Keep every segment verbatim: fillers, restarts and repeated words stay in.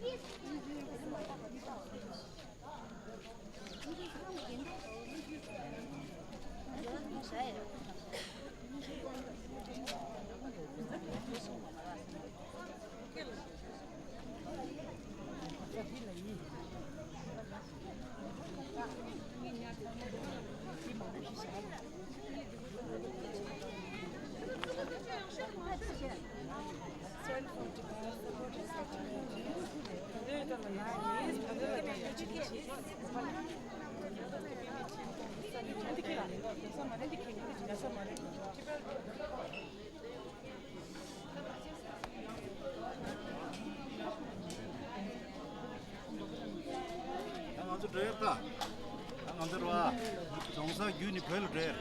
ད་ང་ཚོ་འགྲོ་ཡ་ད། ད་ང་ཚོ་འགྲོ་ཨ། རྫོང་སར་བརྒྱུད་ནས་བོད་ལ་འགྲོ་ཡ།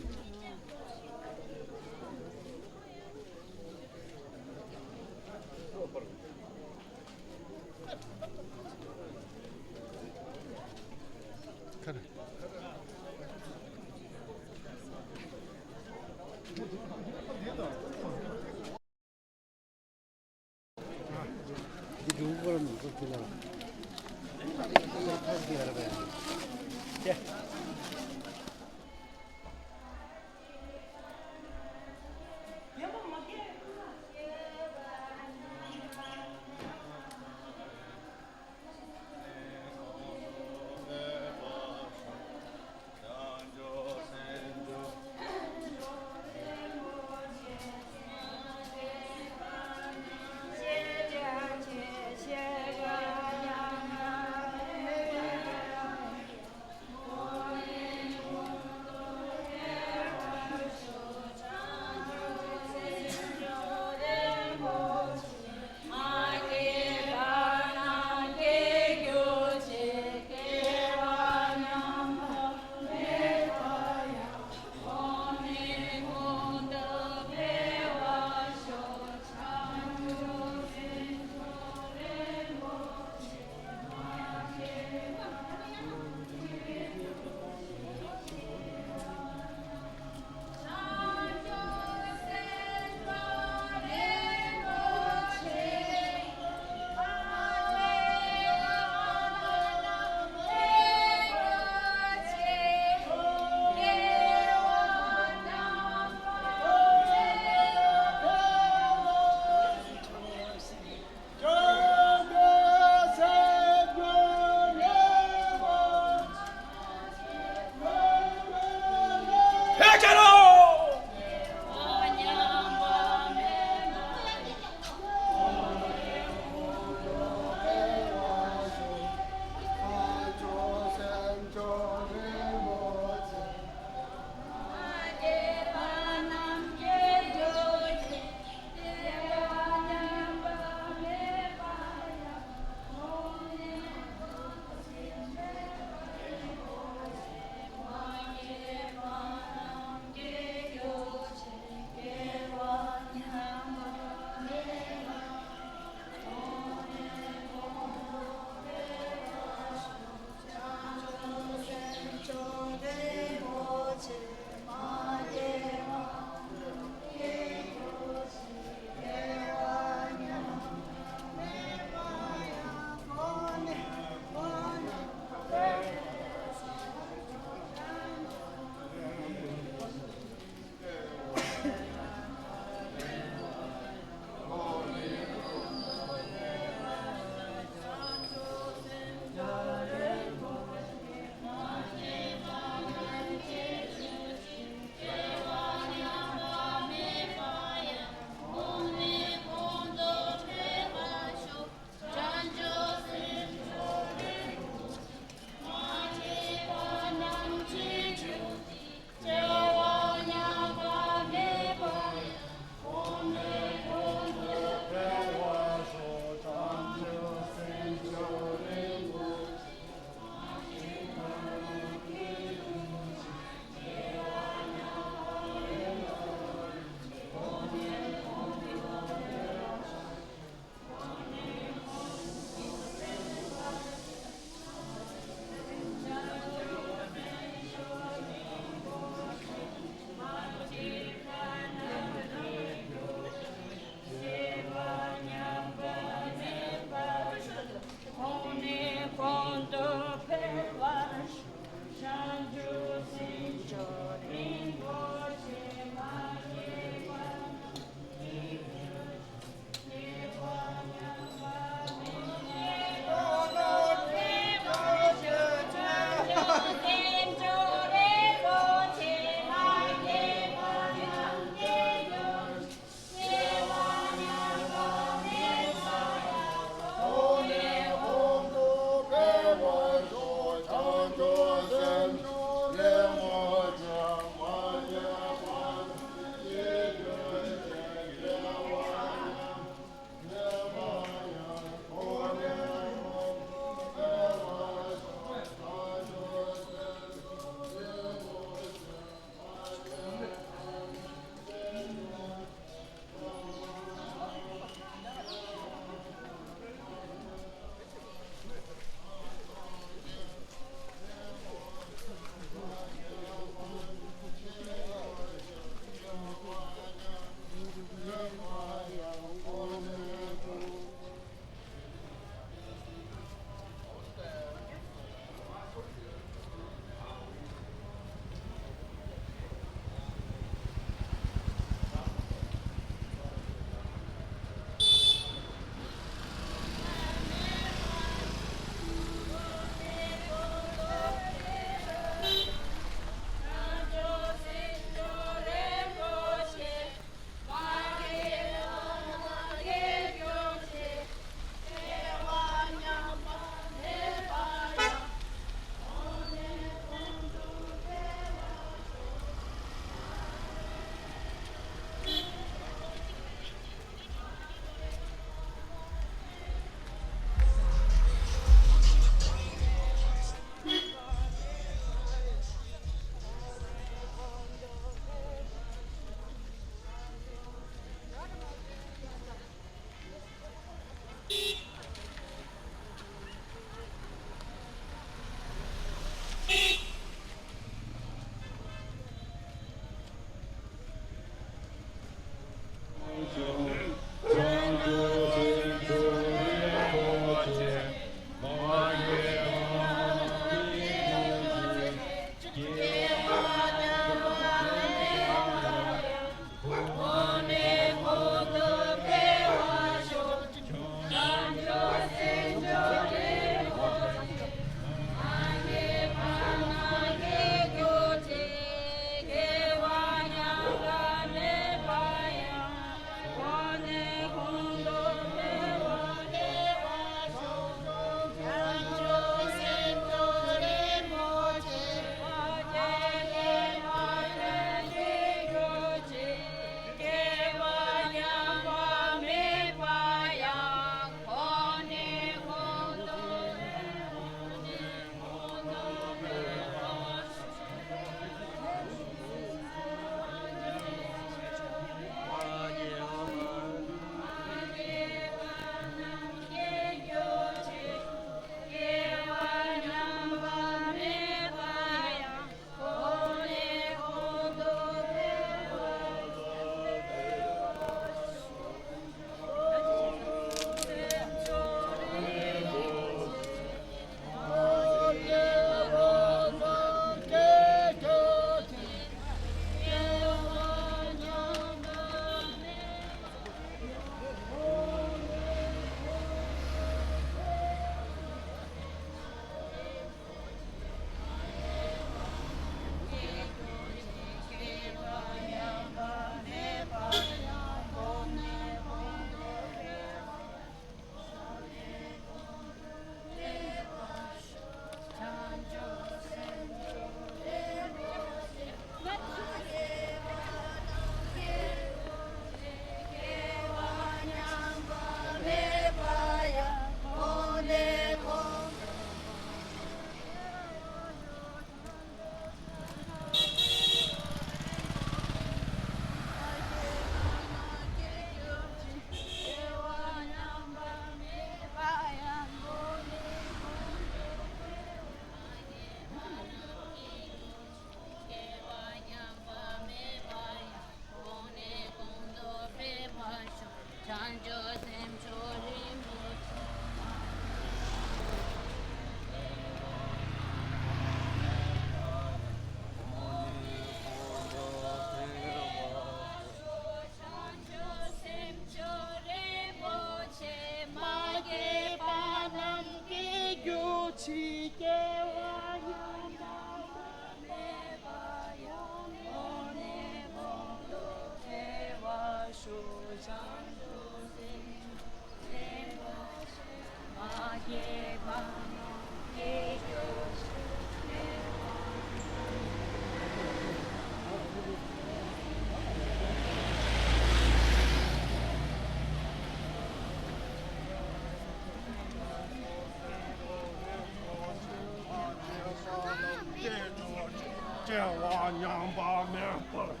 ཉམས་པ་མེད་པར།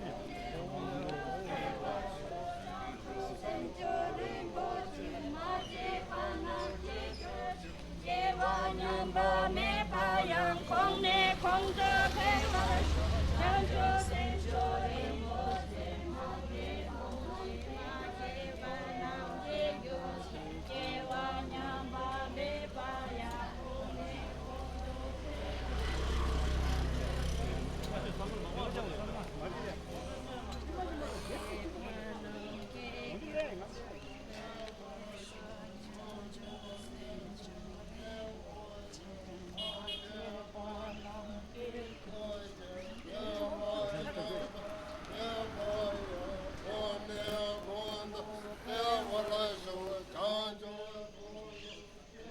སྐྱེ་བ་ཉམས་པ་མེད་པ་ཡང་གོང་ནས་གོང་དུ་འཕེལ་བར་ཤོག་བྱང་ཆུབ་སེམས་མཆོག་རིན་པོ་ཆེ་མ་སྐྱེས་གོང་ནས་མ་སྐྱེས་པ་རྣམས་སྐྱེ་གྱུར་ཅིག་སྐྱེ་བ་ཉམས་པ་མེད་པ་ཡང་གོང་ནས་གོང་དུ་འཕེལ་བར་ཤོག་བྱང་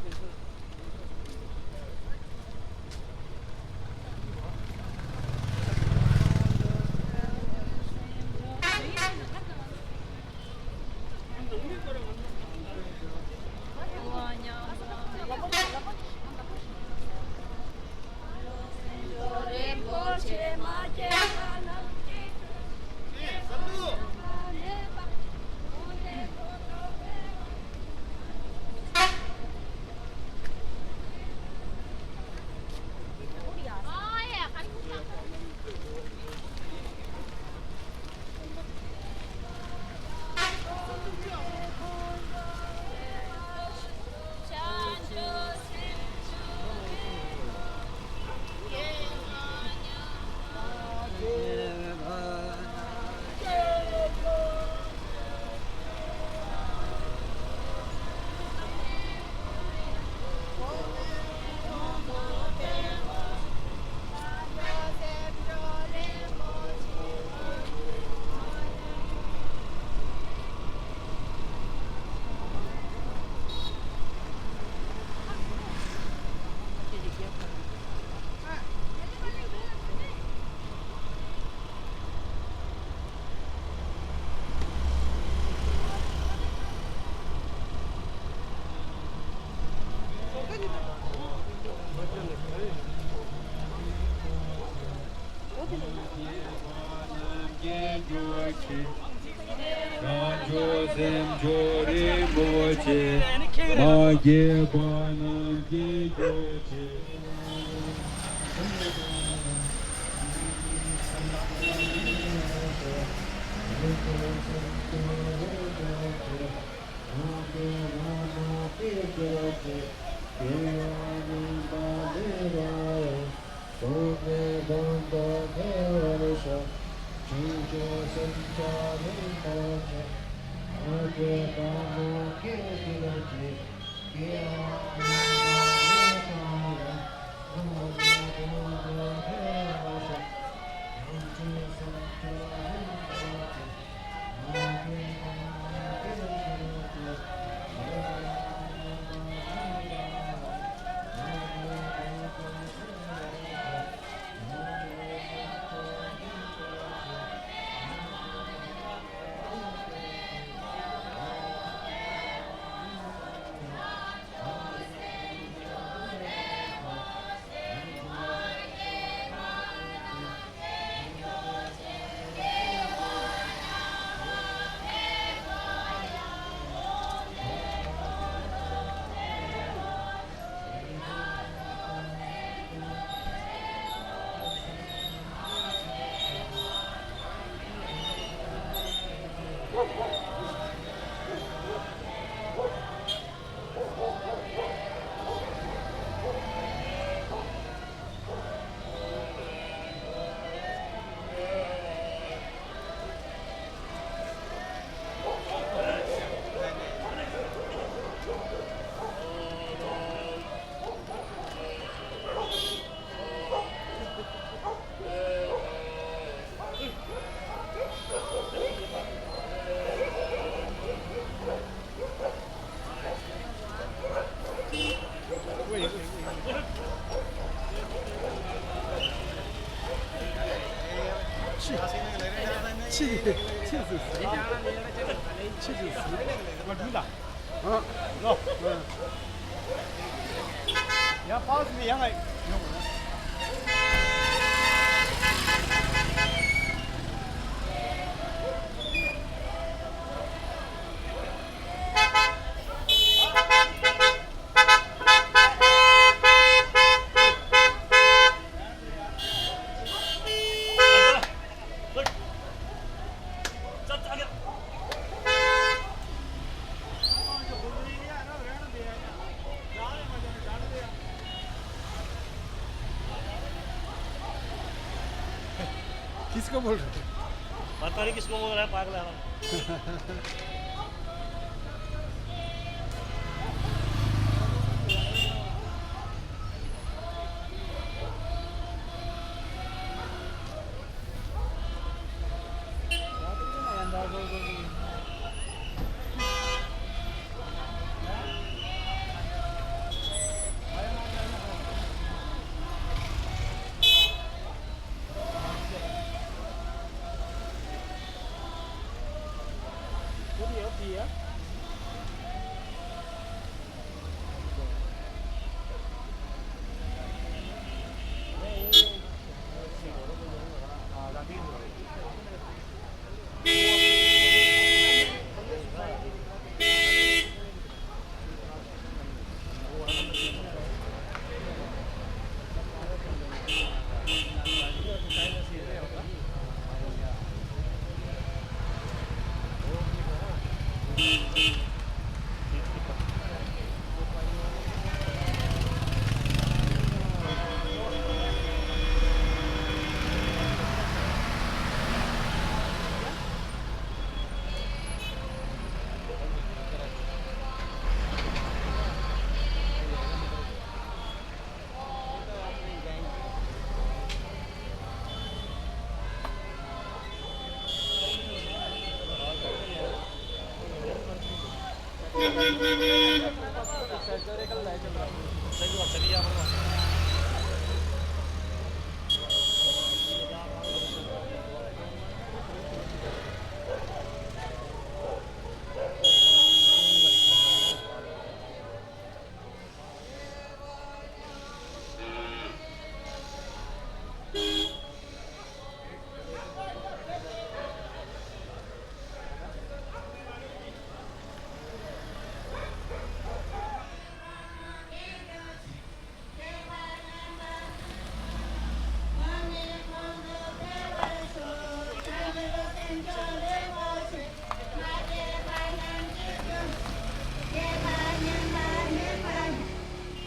ཆུབ་སེམས་མཆོག་རིན་པོ་ཆེ། མ་སྐྱེས་པ་རྣམས་སྐྱེ་གྱུར་ཅིག་གོང་ནས་གོང་དུ་འཕེལ་བར་ཤོག་བྱང་ཆུབ་སེམས་མཆོག་རིན་པོ་ཆེ། མ་སྐྱེས་པ་རྣམས་སྐྱེ་གྱུར་ཅིག་སྐྱེ་བ་ཉམས་པ་མེད་པ་ཡང་། གོང་ནས་གོང་དུ་འཕེལ་བར་ཤོག་བྱང་ཆུབ་སེམས་མཆོག་རིན་པོ་ཆེ། ཕྱི་ཕྱི་ཕྱི་ཕྱི་ཕྱི་ཕྱི་ཕྱི་ཨ། ལོ། ཡང་པཱ་སི་ནི་ཡང་ཨ། किसको बोल रहे हैं? पता नहीं किसको बोल रहा है, पागल है।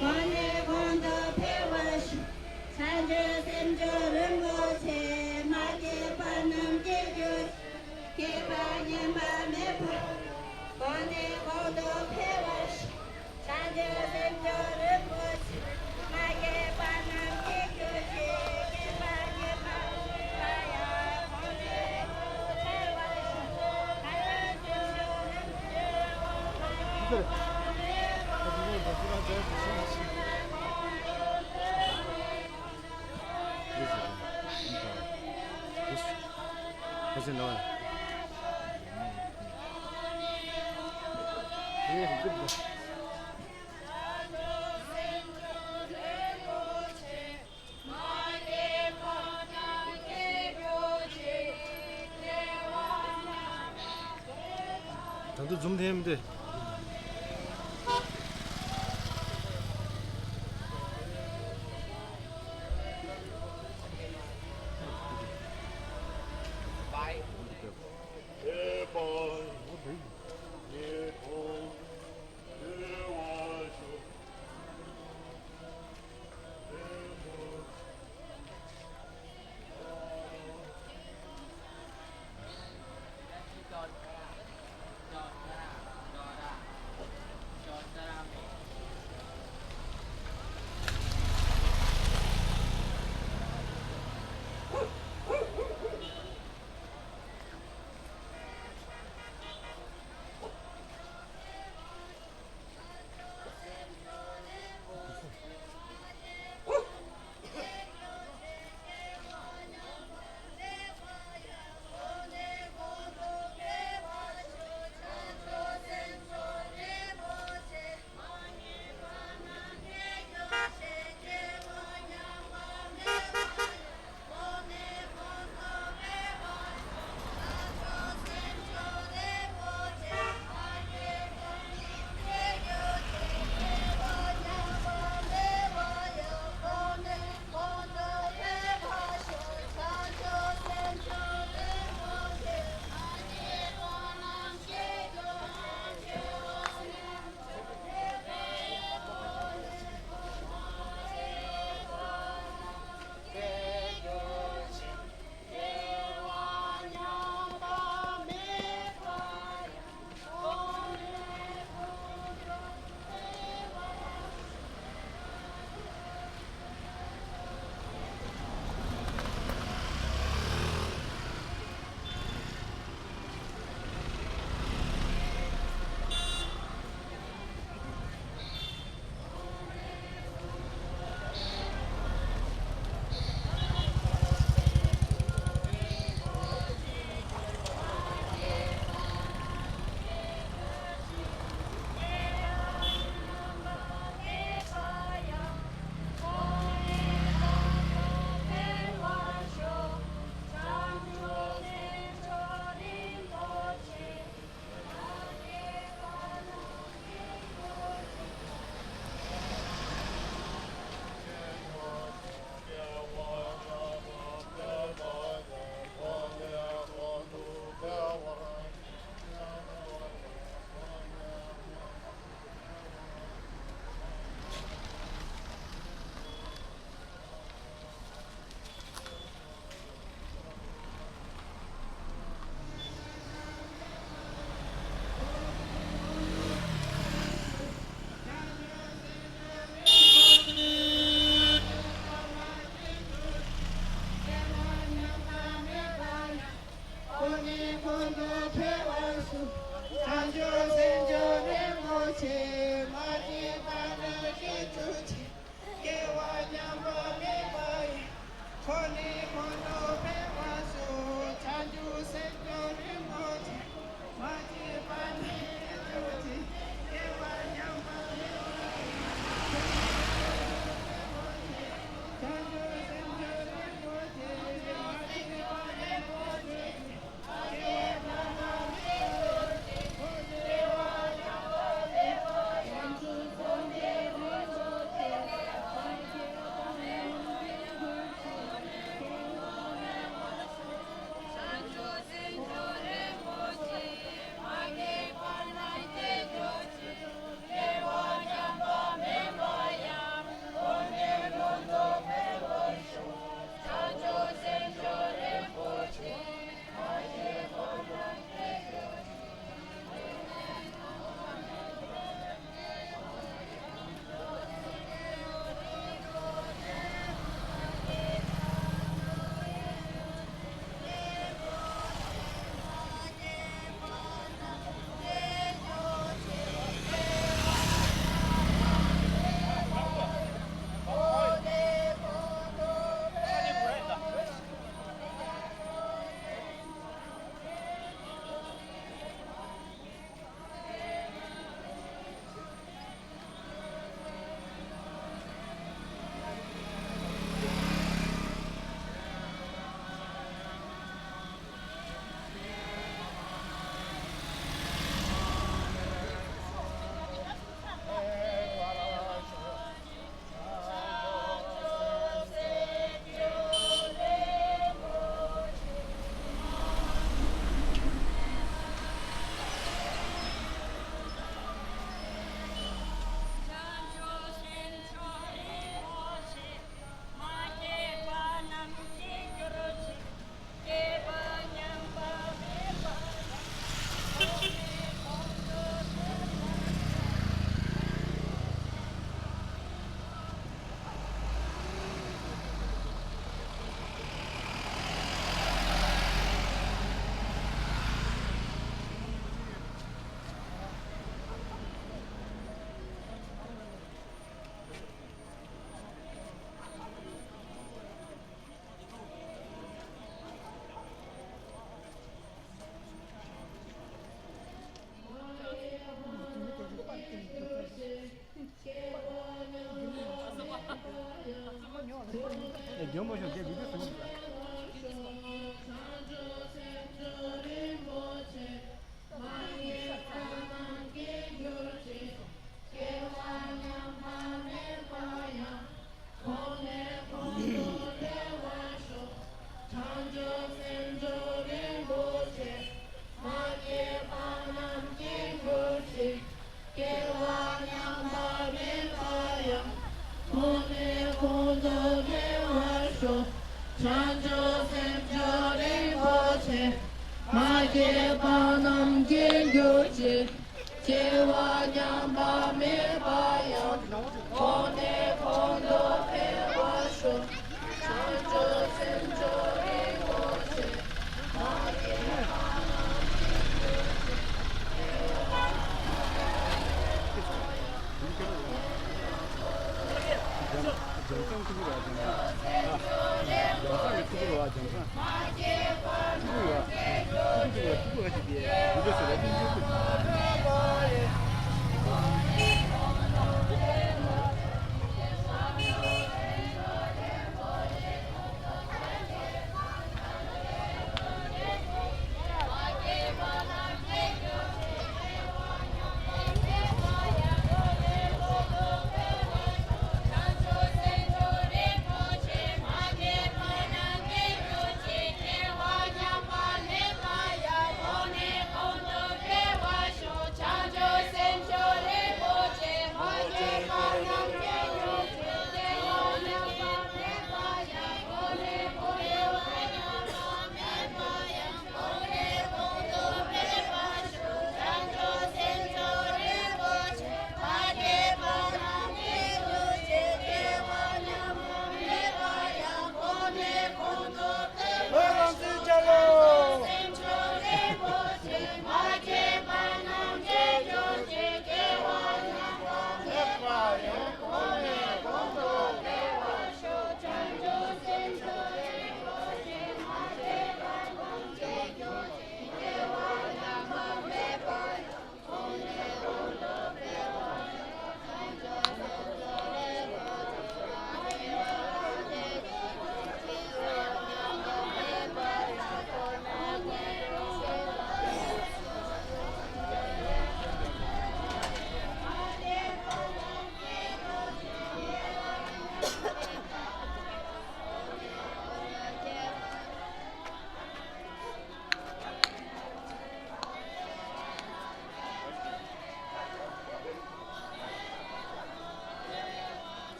གོང་ནས་གོང་དུ་འཕེལ་བར་ཤོག་བྱང་ཆུབ་སེམས་མཆོག་རིན་པོ་ཆེ། མ་སྐྱེས་པ་རྣམས་སྐྱེ་གྱུར་ཅིག་སྐྱེས་པ་ཉམས་པ་མེད་པར་ཤོག་གོང་ནས་གོང་དུ་འཕེལ་བར་ཤོག་བྱང་ཆུབ་སེམས་མཆོག་རིན་པོ་ཆེ། མ་སྐྱེས་པ་རྣམས་སྐྱེ་གྱུར་ཅིག་སྐྱེས་པ་ཉམས་པ་མེད་པར་ཤོག་གོང་ནས་གོང་དུ་འཕེལ་བར་ཤོག་བྱང་ཆུབ་སེམས་མཆོག་རིན་པོ་ཆེ། ད་དུང་འཛུམ་ཐེངས་མི་འདུག་ཡོང་མ་བྱུང་དེ་བི་ཌིའོ་བཟོ། སྐྱེ་བ་ཉམས་པ་མེད་པ་ཡང་། གོང་ནས་གོང་དུ་འཕེལ་བར་ཤོག། བྱང་ཆུབ་སེམས་མཆོག་རིན་པོ་ཆེ། མ་སྐྱེས་པ་རྣམས་སྐྱེ་གྱུར་ཅིག། སྐྱེ་བ་ཉམས་པ་མེད་པ་ཡང་། གོང་ནས་གོང་དུ་འཕེལ་བར་ཤོག། བྱང་ཆུབ་སེམས་མཆོག་རིན་པོ་ཆེ།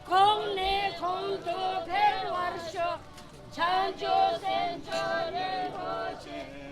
གོང་ནས་གོང་དུ་འཕེལ་བར་ཤོག། བྱང་ཆུབ་སེམས་མཆོག་རིན་པོ་ཆེ།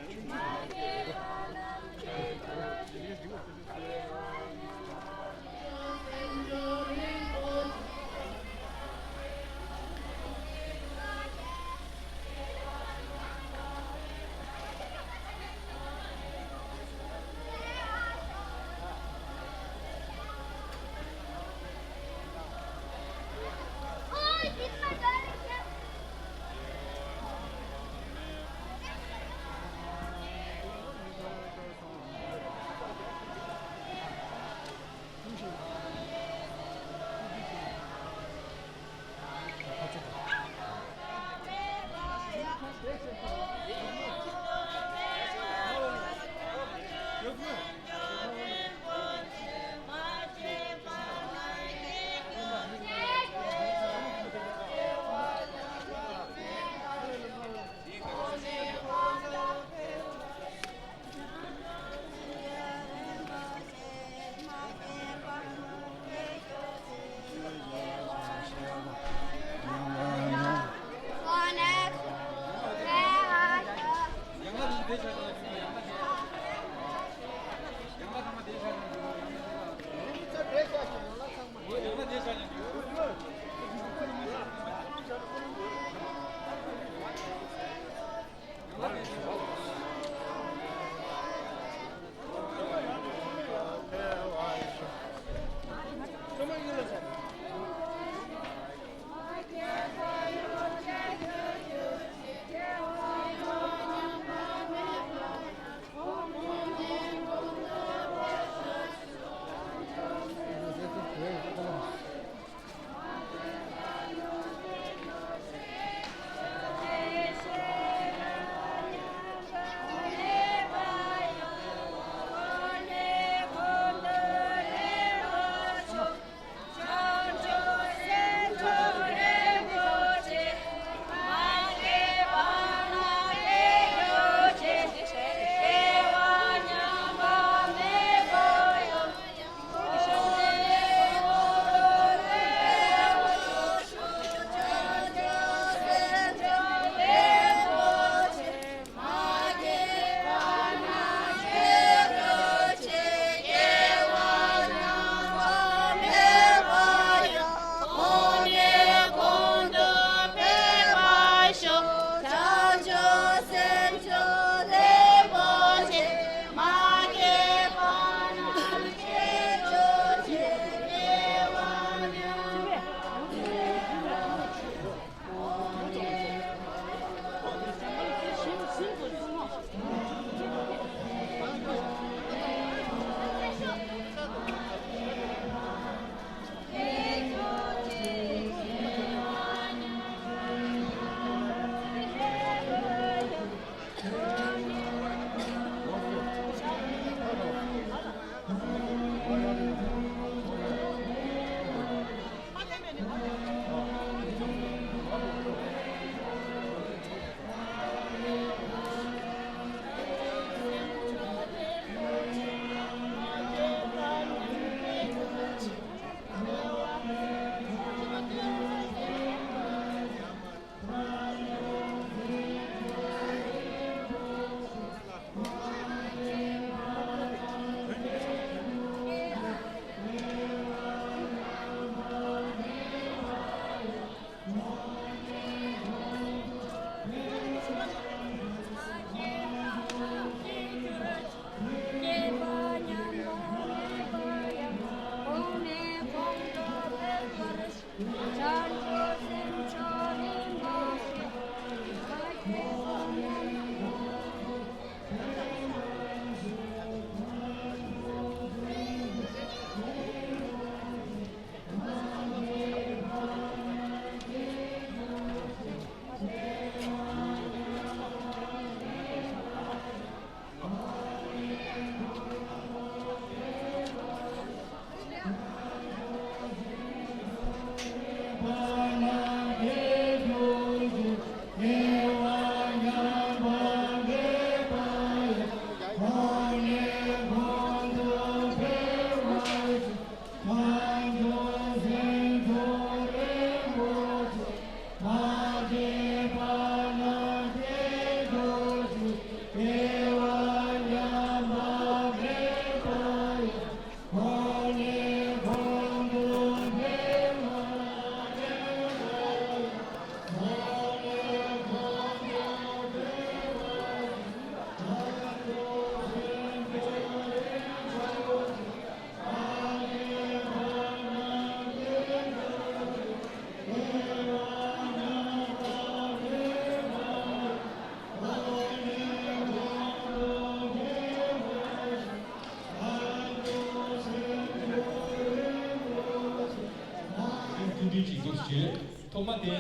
ཡོད། ཐོག་མ་དེ་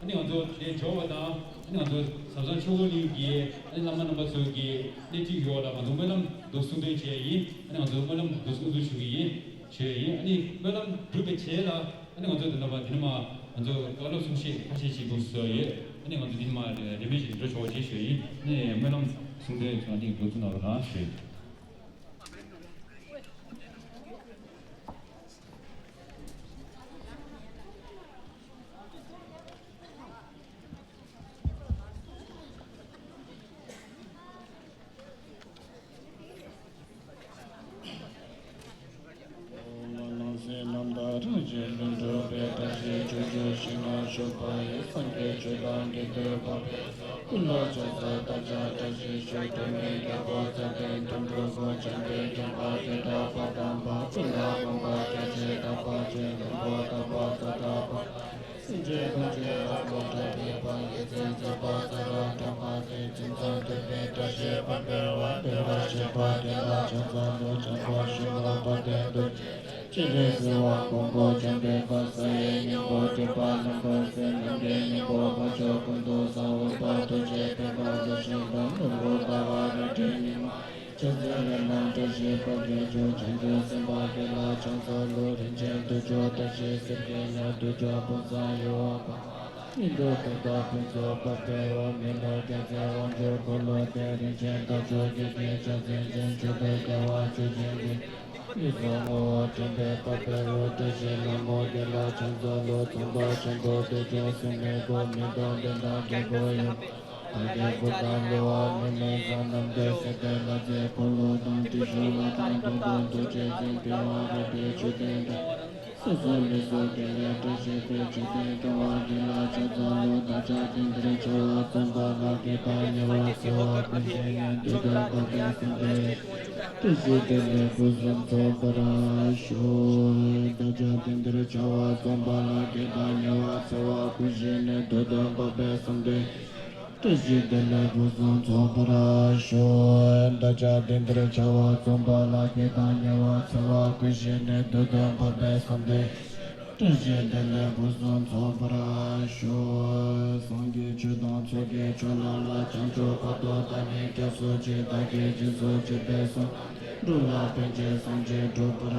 ཨ་ནི་ང་ཚོ་དེ་འབྱོར་བ་དང་ཨ་ནི་ང་ཚོ་ཟབ་གསང་ཆོས་འཁོར་གླིང་གི་ཨ་ནི་བླ་མ་རྣམ་པ་ཚོ་གི་སྣེ་ཁྲིད་ཡོད་ལ་ང་ཚོ་སྨོན་ལམ་འདུག་གསུང་འདོན་བྱས་ཡིན། ཨ་ནི་ང་ཚོ་སྨོན་ལམ་འདུག་གསུང་འདོན་ཞུ་གི་ཡིན། ཞུ་ཡ་ཡིན། ཨ་ནི་སྨོན་ལམ་གྲུབ་པའི་རྗེས་ལ་ཨ་ནི་ང་ཚོ་འདི་ནང་མ་འདི་ནང་མ་ང་ཚོ་བཀའ་སློབ་གསུང་བཤད་ཁ་ཤས་ཤིག་འདུག་ཟེར་ཡོད། ཨ་ནི་ང་ཚོ་འདི་ནང་མ་རིན་མེད་ཞིག་འགྲོ་ཆོག་པ་ཅིག་ཞུ་ཡ་ཡིན། ཨ་ནི་སྨོན་ལམ་གསུང་འདོན་ཚོ་ཨ་ནི་འགྲོ་ཚུགས་གནང་རོགས་གནང་ཞུ་ཡ་ཡིན། སྣང་སྲིད་རྣམ་དག་རང་བཞིན་ལུས་འགྲོ་བའི་བཀྲ་ཤིས་སྤྱོད་འཇུག་ཞིང་ལ་བཞུགས་པ་ཡི་སངས་རྒྱས་ཆོས་དང་དགེ་འདུན་བག་ཕེབས་ཀུན་ལ་ཕྱག་འཚལ་བདག་ཅག་བཀྲ་ཤིས་ཤོག་སྒྲོལ་མའི་རྒྱལ་པོ་ཚེ་བརྟན་དོན་གྲུབ་སྐུ། འཇམ་དཔལ་དགྱེས་པ་བདེ་དྲག་པ་དམ་པ་ཀུན་ལ་དགོངས་པ་སྐྱབས་གཅིག་དག་པ་ཆོས་མགོན་པོ་དམ་པ་ཙོ་དྲག་པ། སེམས་ཅན་ཐམས་ཅད་ལ་གོ་ཆ་བདེ་བ་ཡིད་བཞིན་མཛད་པ་ས་ར་དྲངས་པ་སྲིད་ཅིང་ཚང་ཐུབ་པའི་བཀྲ་ཤིས་པ་འཕེལ་བ་བདེ་བར་གཤེགས་པ་དེ་ལ་ཕྱག་འཚལ་ལོ། བྱམས་པ་ཞི་བ་དཔལ་ལྡན་རྡོ་རྗེ། སྤྱན་རས་གཟིགས་དབང་པོ་སྐྱོང་བདེ་བ་ས་ཡི་སྙིང་པོ་སྒྲུབ་པ་ལམ་པོ་སེམས་ནམ་མཁའི་སྙིང་པོ་དཀོན་མཆོག་ཀུན་ཏུ་གསལ་བ་རྡོ་རྗེ་ཕེབས་པ་ལུས་ཤིང་དང་ནོར་བུ་ཟླ་བ་རལ་གྲིའི་ཉི་མ། ཕྱག་འཚལ་ལས་ལམ་བཀྲ་ཤིས་པ་དགེ་སྦྱོར་བྱང་ཆུབ་སེམས་དཔའ་དེ་ལ་ཕྱག་འཚལ་ལོ། རིན་ཆེན་དུར་ཁྲོད་བཀྲ་ཤིས་གཟི་གི་ཉ་དུར་ཁྲོད་ཕུན་སུམ་ཡུལ་བ་པ། སྙིང་པོ་ཐུབ་པ་ཕུན་ཚོགས་པ་འཕེལ་བ་མི་ལ་རྒྱལ་མཚན་དབང་ཕྱུག་འཁོར་ལོ་སྟེ། རིན་ཆེན་རྟ་མཆོག་གི་རྒྱན་ཆ་མཚན་ཅན་མཆོག་ཏུ་རྒྱལ་བ་མཆོག་སྦྱིན་གྱི་ལུས་ཟུང་ངོ་བོ་དྲན་པའི་དཔལ་འཕེལ་བའི་བཀྲ་ཤིས་ལྷ་མོ་དེ་ལ་ཕྱག་འཚལ་ལོ། ཚངས་པ་ཆེན་པོ་དུར་ཁྲོད་སྲིན་མོའི་བུ། མི་ལྡན་འདི་དག་རྒྱལ་པོ་ཡི། ཨ་ཏི་ཀུ་ཏ་ལོ་ཨ་ནི་མེ་བཟའ་རྣམ་ཐོས་སྲས་དེ་ལ་མཛེས། འཁོར་ལོ་དང་ཏྲི་ཤཱུལ་དང་དུང་དང་རྡོ་རྗེ་འཛིན་པའི་དབང་རབ་པའི་མཆོད་རྟེན་དང་། སོ་སོ་ལུས་སུ་དེ་ལས་བཀྲ་ཤིས་པའི་མཆོད་རྟེན་དང་བ་དེ་ལ་ཕྱག་འཚལ་ལོ། བདག་ཅག་དེང་འདིར་བྱ་བ་རྩོམ་པ་ལ་དགེ་དང་ཉེ་བར་འཚེ་བ་ཀུན་ཞི་ནས་འདོད་དོན་འགྲུབ་པའི་སངས་རྒྱས་བཀྲ་ཤིས་དེ་ལས་ཕུན་སུམ་ཚོགས་པར་ཤོག་བདག་ཅག་དེང་འདིར་བྱ་བ་རྩོམ་པ་ལ་དགེ་དང་ཉེ་བར་འཚེ་བ་ཀུན་ཞི་ནས་འདོད་དོན་འགྲུབ་པའི་སངས་རྒྱས་བཀྲ་ཤིས་བདེ་ལེགས་ཕུན་སུམ་ཚོགས་པར་ཤོག་བདག་ཅག་དེང་འདིར་བྱ་བ་རྩོམ་པ་ལ་དགེ་དང་ཉེ་བར་འཚེ་བ་ཀུན་ཞི་ནས་འདོད་དོན་འགྲུབ་པའི་སངས་རྒྱས་བཀྲ་ཤིས་བདེ་ལེགས་ཕུན་སུམ་ཚོགས་པར་ཤོག་སངས་རྒྱས་ཆོས་དང་ཚོགས་ཀྱི་མཆོག་རྣམས་ལ། བྱང་ཆུབ་བར་དུ་བདག་ནི་སྐྱབས་སུ་མཆི། བདག་གིས་སྦྱིན་སོགས་བགྱིས་པའི་བསོད་ནམས། འགྲོ་ལ་ཕན་ཕྱིར་སངས་རྒྱས་འགྲུབ་པར་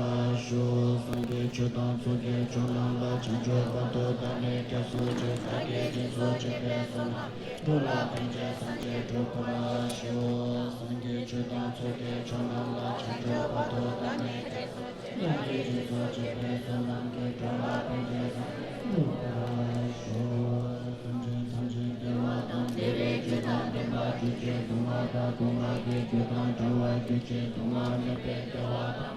ཤོག་སངས་རྒྱས་ཆོས་དང་ཚོགས་ཀྱི་མཆོག་རྣམས་ལ། བྱང་ཆུབ་བར་དུ་བདག་ནི་སྐྱབས་སུ་མཆི། བདག་གིས་སྦྱིན་སོགས་བགྱིས་པའི་བསོད་ནམས། འགྲོ་ལ་ཕན་ཕྱིར་སངས་རྒྱས་འགྲུབ་པར་ཤོག་སངས་རྒྱས་ཆོས་དང་ཚོགས་ཀྱི་མཆོག་རྣམས་ལ། བྱང་ཆུབ་བར་དུ་བདག་ནི་སྐྱབས་སུ་མཆི། བདག་གིས་སྦྱིན་སོགས་བགྱིས་པའི་བསོད་ནམས་ཀྱིས། འགྲོ་ལ་ཕན་ཕྱིར་སངས་རྒྱས་འགྲུབ་པར་ཤོག་སེམས་ཅན་ཐམས་ཅད་བདེ་བ་དང་བདེ་བའི་རྒྱུ་དང་ལྡན་པ་གྱུར་ཅིག་སྡུག་བསྔལ་དང་སྡུག་བསྔལ་གྱི་རྒྱུ་དང་བྲལ་བར་གྱུར་ཅིག་སྡུག་བསྔལ་མེད་པའི་བདེ་བ་དང་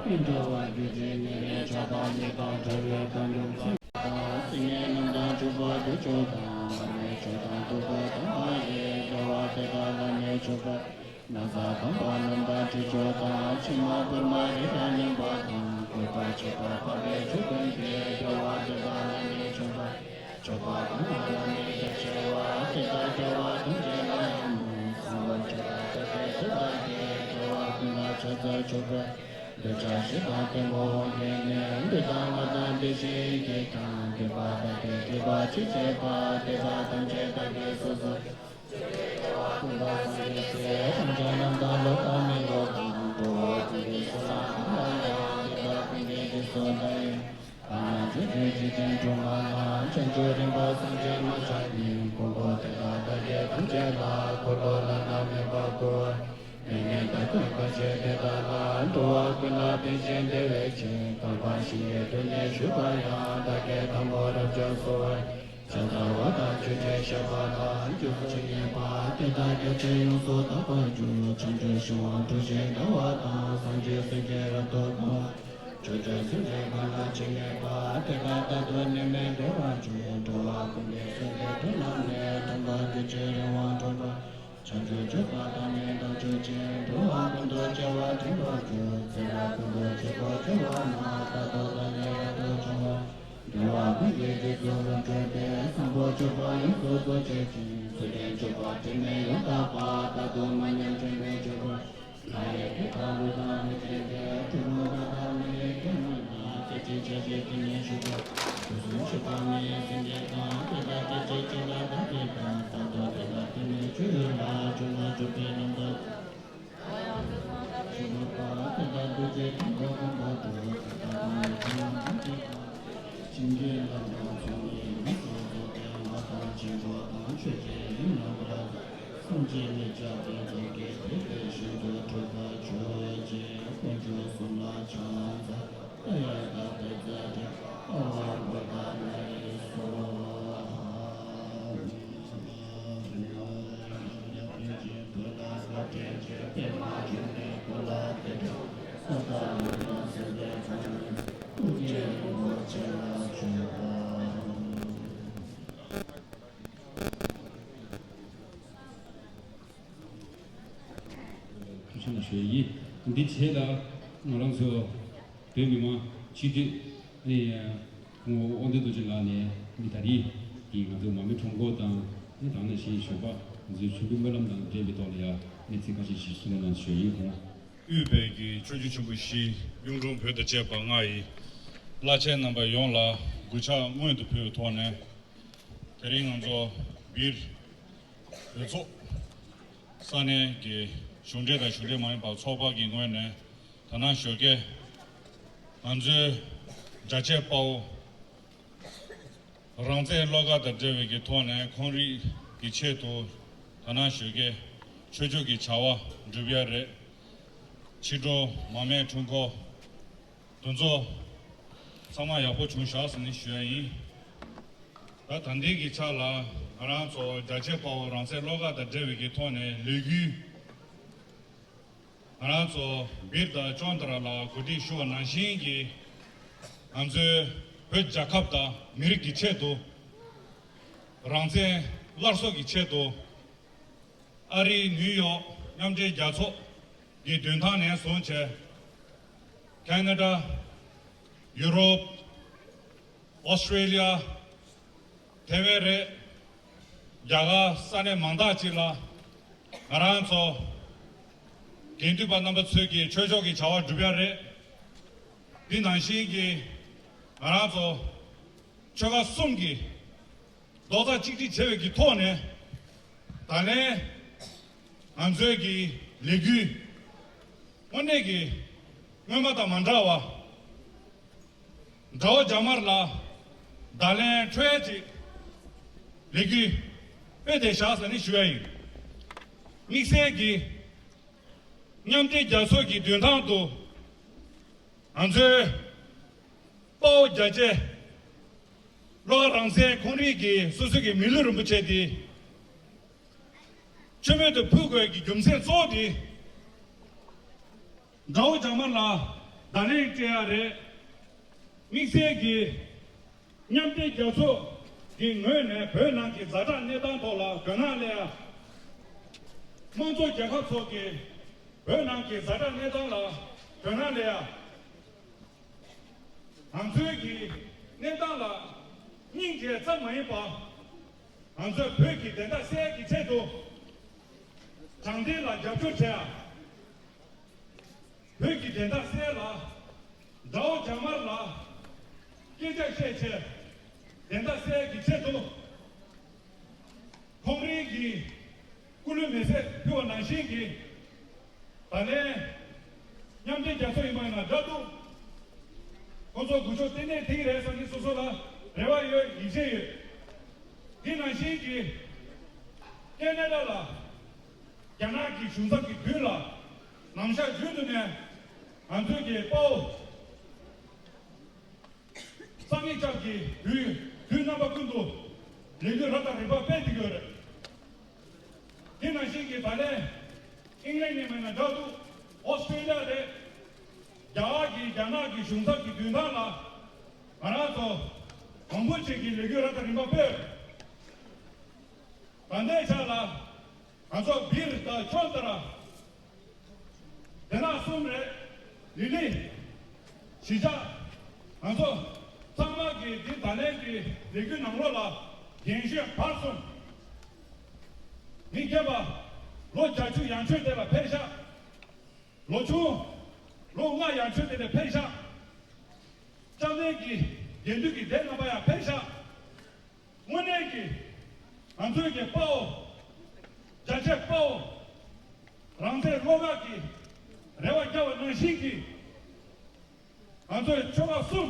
མི་འབྲལ་བར་གྱུར་ཅིག་ཉེ་བའི་ཆགས་སྡང་གཉིས་དང་བྲལ་བའི་དལ་འབྱོར་ཚེ་རབས་དང་། སྲིད་མྱེ་རྣམས་དང་བཅས་པ་དུར་ཁྲོད་དང་། མར་མེ་མཆོད་དང་བདུག་པ་དང་མ་ཡིས། བདེ་བ་དེ་དག་ལ་ནི་མཆོད་པ། ན་བཟའ་དམ་པ་རྣམས་དང་དྲི་མཆོག་དང་། ཕྱེ་མ་ཕུར་མ་རི་དྭགས་རྔོན་པ་དང་། བཀོད་པ་ཆེ་བ་འཕགས་པའི་མཆོག་ཀུན་གྱིས། བདེ་བ་དེ་དག་ལ་ནི་མཆོད་པ། མཆོད་པ་དང་མ་ལ་ནི་རྒྱ་ཆེ་བ། དེ་དག་རྒྱལ་བ་ཐམས་ཅད་ལ་ཡང་མོས། བཟང་པོ་སྤྱོད་པ་སྤྱོད་པའི་སྲོལ་བདག་གིས། རྒྱལ་བ་ཀུན་ལ་ཕྱག་འཚལ་མཆོད་པ། འདོད་ཆགས་ཞེ་སྡང་གཏི་མུག་དབང་གིས་ནི། ལུས་དང་ངག་དང་བདེ་གཤེགས་ཡིད་ཀྱིས་ཀྱང་། བསྐུལ་བ་བདག་གིས་བསྐུལ་བ་ཅི་བྱེད་པ། དེ་དག་ཐམས་ཅད་བདག་གིས་སོ་སོར། ཀུན་ཏུ་སངས་རྒྱས་སྲས་ཐམས་ཅད་རྣམས་དང་། ལོག་དང་མི་ལོག་དང་། འགྲོ་བ་ཀུན་གྱི་བསོད་ནམས་ཀུན་ལ་ཡང་། དེ་དག་ཀུན་གྱི་རྗེས་སུ་བདག་ཡི། ཕ་ན་ཆོས་སྐྱོང་འཇིག་རྟེན་སྒྲོན་མ་ལ། བྱང་ཆུབ་རིམ་པ་སངས་རྒྱས་མ་ཆགས་ཉིད། མགོན་པོ་དེ་དག་བདག་གིས་ཐམས་ཅད་ལ། འཁོར་ལོ་བླ་ན་མེད་པ་བསྐོར་བ། མི་མངོན་དག་པའི་དཀའ་སྤྱད་དེ་དག་ལ། འགྲོ་བ་ཀུན་ལ་ཕན་ཞིང་བདེ་བའི་ཕྱིར། བསྐལ་པ་བཞི་ཡི་དུས་ནས་བཞུགས་པ་ཡང་། བདག་གིས་ཐལ་མོ་རབ་འཇོམས་གསོལ་བ། ཕྱག་འཚལ་བ་དང་མཆོད་ཅིང་བཤགས་པ་དང་། སྤྱོད་ཚུལ་ཇི་སྙེད་པ་དེ་དག་རྒྱ་ཆེར་ཡོངས་སུ་དག་པར་གྱུར། བྱང་ཆུབ་ཤིང་དབང་དྲུག་བཞི་བདེ་བ་དང་། སངས་རྒྱས་སྲས་ཀྱིས་རབ་ཏུ་གང་བ། ཕྱོགས་བཅུའི་སེམས་ཅན་ཀུན་ལ་ཇི་སྙེད་པ། དེ་དག་རྟག་ཏུ་ནད་མེད་བདེ་བར་གྱུར། འགྲོ་བ་ཀུན་གྱི་སེམས་ཀྱི་དོན་རྣམས་ནི། དམ་པ་གྱུར་ཅིང་རིག་དབང་འཕྲོག་པ། བྱང་ཆུབ་སྤྱོད་པ་དང་ནི་ལྡན་གྱུར་ཅིང་། འགྲོ་བ་ཀུན་ཏུ་སྐྱེ་བ་དྲན་པར་གྱུར། ཚེ་རབས་ཀུན་ཏུ་སྐྱེ་སྒོ་བྱེ་བ་རྣམས། རྟག་ཏུ་བདག་ནི་རབ་ཏུ་འབྱུང་བར། བདེ་བ་ཀུན་གྱི་རྗེས་སུ་བདག་སྒྲུབ་སྟེ། བཟང་པོ་སྤྱོད་པ་ཡོངས་སུ་རྫོགས་བྱེད་ཅིང་། ཚུལ་ཁྲིམས་སྤྱོད་པ་དྲི་མེད་ཡང་དག་པ། རྟག་ཏུ་མ་ཉམས་དྲན་པའི་སྤྱོད་པ། ལྷ་ཡི་སྐད་དང་ཀླུ་དང་མིའི་སྐད་ཀྱིས། གྲུལ་བུམ་དག་དང་མི་ཡི་སྐད་རྣམས་དང་། རྩེ་གཅིག་ཕྱག་གཅིག་དེ་ནས་ཞུགས་པ། གསུང་ཆོས་པ་ནི་སེང་གེ་དང་། དེ་དག་སྐད་ཅིག་གཅིག་ལ་བདག་གིས་དང་། རྟག་ཏུ་དེ་དག་དེ་ནི་ཆོས་ལ་སྦྱོར་བ་སྒྲུབ་པའི་རྣམ་ཐར། ཞུ་བ་པ་དེ་དག་ཐུགས་རྗེ་དང་པོ་དང་པོ་དུ། ད་ལྟ་དང་ཡང་དང་དེ་དང་། བྱིན་གྱིས་བརླབས་དང་ཚོགས་གཉིས་མི་སོགས་རྫོགས་པའི་ལྷ་དང་། ཆོས་གྲོགས་དང་ཆོས་ཀྱི་རིགས་རྣམ་པར་དག། སེམས་ཅན་མི་སྐྱ་དེ་ཚོ་གི་དེ་དེ་བཞིན་དུ་གྲུབ་པར་གྱུར་ཅིག་དཀོན་མཆོག་གསུམ་ལ་ཕྱག་འཚལ། ཏདྱ་ཐཱ། དཔལ་བརྩེགས་ཏེ་དཔའ་བ་པོ་ཏཱ་ལའི་སྭཱ་ཧཱ། ཐུགས་རྗེ་ཆེ་ཞུ་ཡི། འདི་བྱས་ལ་ང་རང་ཚོ་བོད་མི་མང་སྤྱི་འཐུས་ཨ་ནི་སྐུ་ངོ་དབང་ལྡན་རྡོ་རྗེ་ལགས་ནས་ཨ་ནི་ད་རེས་ཀྱི་ང་ཚོ་མར་མེ་ཁྲོམ་སྐོར་དང་ཨ་ནི་དེ་ནང་བཞིན་ཞོགས་པ་ང་ཚོའི་ཆོས་འབུལ་སྨོན་ལམ་དང་འབྲེལ་བའི་ཐོག་ལ་ཡ་ཨ་ནི་ཚིག་ཁ་ཤས་ཤིག་གསུང་རོགས་གནང་ཞུ་ཡི། ཁོང་དབུས་བོད་ཀྱི་ཆོས་བརྒྱུད་ཆེན་པོ་བཞི་གཡུང་དྲུང་བོན་དང་བཅས་པ་ལྔ་ཡི་བླ་ཆེན་རྣམ་པ་ཡོངས་ལ་གུས་ཕྱག་སྔོན་དུ་ཕུལ་བའི་ཐོག་ནས། དེ་རིང་ང་ཚོ་སྦིར་བོད་ཚོགས་ས་གནས་ཀྱི་གཞུང་འབྲེལ་དང་གཞུང་འབྲེལ་མ་ཡིན་པ་ཚོགས་པ་གི་ངོས་ནས་ད་ནང་ཞོགས་ཀས་ང་ཚོའི་རྒྱ་ཆེ་དཔའ་བོ་རང་བཙན་བློ་དགའ་དང་འབྲེལ་བའི་གི་ཐོག་ནས་ཁོང་རིགས་ཀྱི་ཆེད་དུ་ད་ནང་ཞོགས་ཀས་ཆོས་ཕྱོགས་ཀྱི་བྱ་བ་སྒྲུབ་ཡ་རེད། ཕྱི་དྲོ་མར་མེ་ཁྲོམ་སྐོར་འདུ་འཛོམས་ཚང་མ་ཡག་པོ་བྱུང་ཤག་ཟེར་ནས་ཞུ་ཡ་ཡིན། ད་ད་ལྟའི་གི་ཆ་ལ་ང་རང་ཚོ་རྒྱ་ཆེ་དཔའ་བོ་རང་བཙན་བློ་དགའ་དང་འབྲེལ་བའི་གི་ཐོག་ནས་ལས་འགུལ་ང་རང་ཚོ་སྦིར་དང་ཅོན་ཏ་ར་ལ་གོ་སྒྲིག་ཞུ་བ་ནང་བཞིན་གྱི་ང་ཚོའི་བོད་རྒྱལ་ཁབ་དང་མི་རིགས་ཀྱི་ཆེད་དུ་རང་བཙན་སླར་གསོ་གི་ཆེད་དུ། ཨ་རིའི་ནིའུ་ཡོག་མཉམ་འབྲེལ་རྒྱལ་ཚོགས་ཀྱི་མདུན་ཐང་ནས་བཟུང་བྱས། ཁེ་ན་ཌ། ཡུ་རོབ། ཨོ་སི་ཀྲེ་ལི་ཡ། ཐེ་ཝན་རེད། རྒྱ་གར་ས་གནས་མང་དག་ཅིག་ལ་ང་རང་ཚོ་དགེ་འདུན་པ་རྣམ་པ་ཚོས་ཀྱི་ཆོས་ཕྱོགས་ཀྱི་བྱ་བ་སྒྲུབ་ཡ་རེད། འདི་ནང་བཞིན་གྱི་ང་རང་ཚོ་ཆོལ་ཁ་གསུམ་གྱི་རྡོག་རྩ་གཅིག་སྒྲིལ་བྱས་པའི་གི་ཐོག་ནས་ད་ལན་ང་ཚོའི་གི་ལས་འགུལ་དངོས་གནས་ཀྱི་སྔོན་མ་དང་མ་འདྲ་བ། དགྲ་བོ་རྒྱ་དམར་ལ་བརྡ་ལན་འཕྲོད་ཡ་ཅིག་ལས་འགུལ་སྤེལ་བསྡད་བཞག་ཟེར་ནས་ཞུ་ཡ་ཡིན། དམིགས་བསལ་གྱིས་མཉམ་འབྲེལ་རྒྱལ་ཚོགས་ཀྱི་མདུན་ཐང་དུ་ང་ཚོའི་དཔའ་བོ་རྒྱ་ཆེ་བློ་དགའ་རང་བཙན་ཁོང་རང་གི་སོ་སོ་གི་མི་ལུས་རིན་པོ་ཆེ་དེ་མཆོད་མེ་དུ་ཕུལ་དགོས་ཀྱི་རྒྱུ་མཚན་གཙོ་བོ་དེ། དགྲ་བོ་རྒྱ་དམར་ལ་བརྡ་ལན་སྤྲད་ཡ་རེད། དམིགས་བསལ་གྱིས་མཉམ་འབྲེལ་རྒྱལ་ཚོགས་ཀྱི་ངོས་ནས་བོད་ནང་གི་ཛ་དྲག་གནས་སྟངས་ཐོག་ལ་དོ་སྣང་སླེབས་ཡ། དམངས་གཙོ་རྒྱལ་ཁབ་ཚོ་གི་བོད་ནང་གི་ཛ་དྲག་གནས་སྟངས་ལ་དོ་སྣང་སླེབས་ཡ། ང་ཚོའི་གི་གནས་སྟངས་ལ་སྙིང་རྗེ་ཙམ་མ་ཡིན་པ། ང་ཚོས་བོད་ཀྱི་བདེན་མཐའ་གསལ་གྱི་ཆེད་དུ་དྲང་བདེན་ལ་རྒྱབ་སྐྱོར་བྱེད་ཡ། བོད་ཀྱི་བདེན་མཐའ་གསལ་ལ། དགྲ་བོ་རྒྱ་དམར་ལ་སྐད་ཆ་བཤད་བྱས་བདེན་མཐའ་གསལ་གྱི་ཆེད་དུ། ཁོང་རང་གིས་སྐུ་ལུས་མེ་སྲེག་ཕུལ་བ་ནང་བཞིན་གྱི་ད་ལན་མཉམ་འབྲེལ་རྒྱལ་ཚོགས་ཡིན་པ་ཡིན་ན་འདྲ་འདུག་ཁོང་ཚོ་འགུལ་ཕྱོགས་ལྟེ་གནས་དེ་རེད་བསམ་གྱི་སོ་སོ་ལ་རེ་བ་ཡོད། ཡིད་ཆེས་ཡོད། དེ་ནང་བཞིན་གྱི་ཁེ་ན་ཌ་ལ་རྒྱ་ནག་གི་གཞུང་ཚབ་ཀྱི་མདུན་ལ་ནམ་ཞག་རྒྱུན་དུ་ནས་ང་ཚོའི་གི་དཔའ་བོ། སང་ཉིན་ལྕགས་ཀྱི་དུས་དུས་རྣམ་པ་ཀུན་ཏུ་ལས་འགུལ་རབ་དང་རིམ་པ་སྤེལ་བསྡད་ཡོད་རེད། དེ་ནང་བཞིན་གྱི་ད་ལན་ཨིང་ལན་ནས་མིན་ན་འདྲ་འདུག་ཨོ་སི་ཀྲེ་ལི་ཡ་རེད། རྒྱ་གར་གྱི་རྒྱ་ནག་གི་གཞུང་ཚབ་ཀྱི་མདུན་ཐང་ལ་ང་རང་ཚོ་མང་པོ་ཅིག་གིས་ལས་འགུལ་རབ་དང་རིམ་པ་སྤེལ། ད་ལྟའི་ཆ་ལ་ང་ཚོ་སྦིར་དང་ཁྱོད་ལྟར། དེ་ན་གསུམ་རེད། ལི་ལི། གཞིས་ཆགས། ང་ཚོ་ཚང་མ་གི་འདི་ད་ལན་གྱི་ལས་འགུལ་ནང་ལོགས་ལ་རྒན་གཞོན་བར་གསུམ། མི་རྒན་པ་ལོ་བརྒྱད་ཅུ་ཡན་ཆོད་དེ་ལ་ཕེབས་ཤག་ལོ་ཆུང་ལོ་ལྔ་ཡན་ཆོད་དེ་ལ་ཕེབས་ཤག་སྐྱབས་གནས་ཀྱི་ དགེ་འདུན་གྱི་སྡེ་རྣམ་པ་ཡང་ཕེབས་ཤག་དངོས་གནས་ཀྱི་ང་ཚོའི་གི་དཔའ་བོ། རྒྱ་ཆེ་དཔའ་བོ། རང་བཙན་བློ་དགའ་གི་རེ་བ་བསྐྱངས་པ་ནང་བཞིན་གྱི། ང་ཚོའི་ཆོལ་ཁ་གསུམ།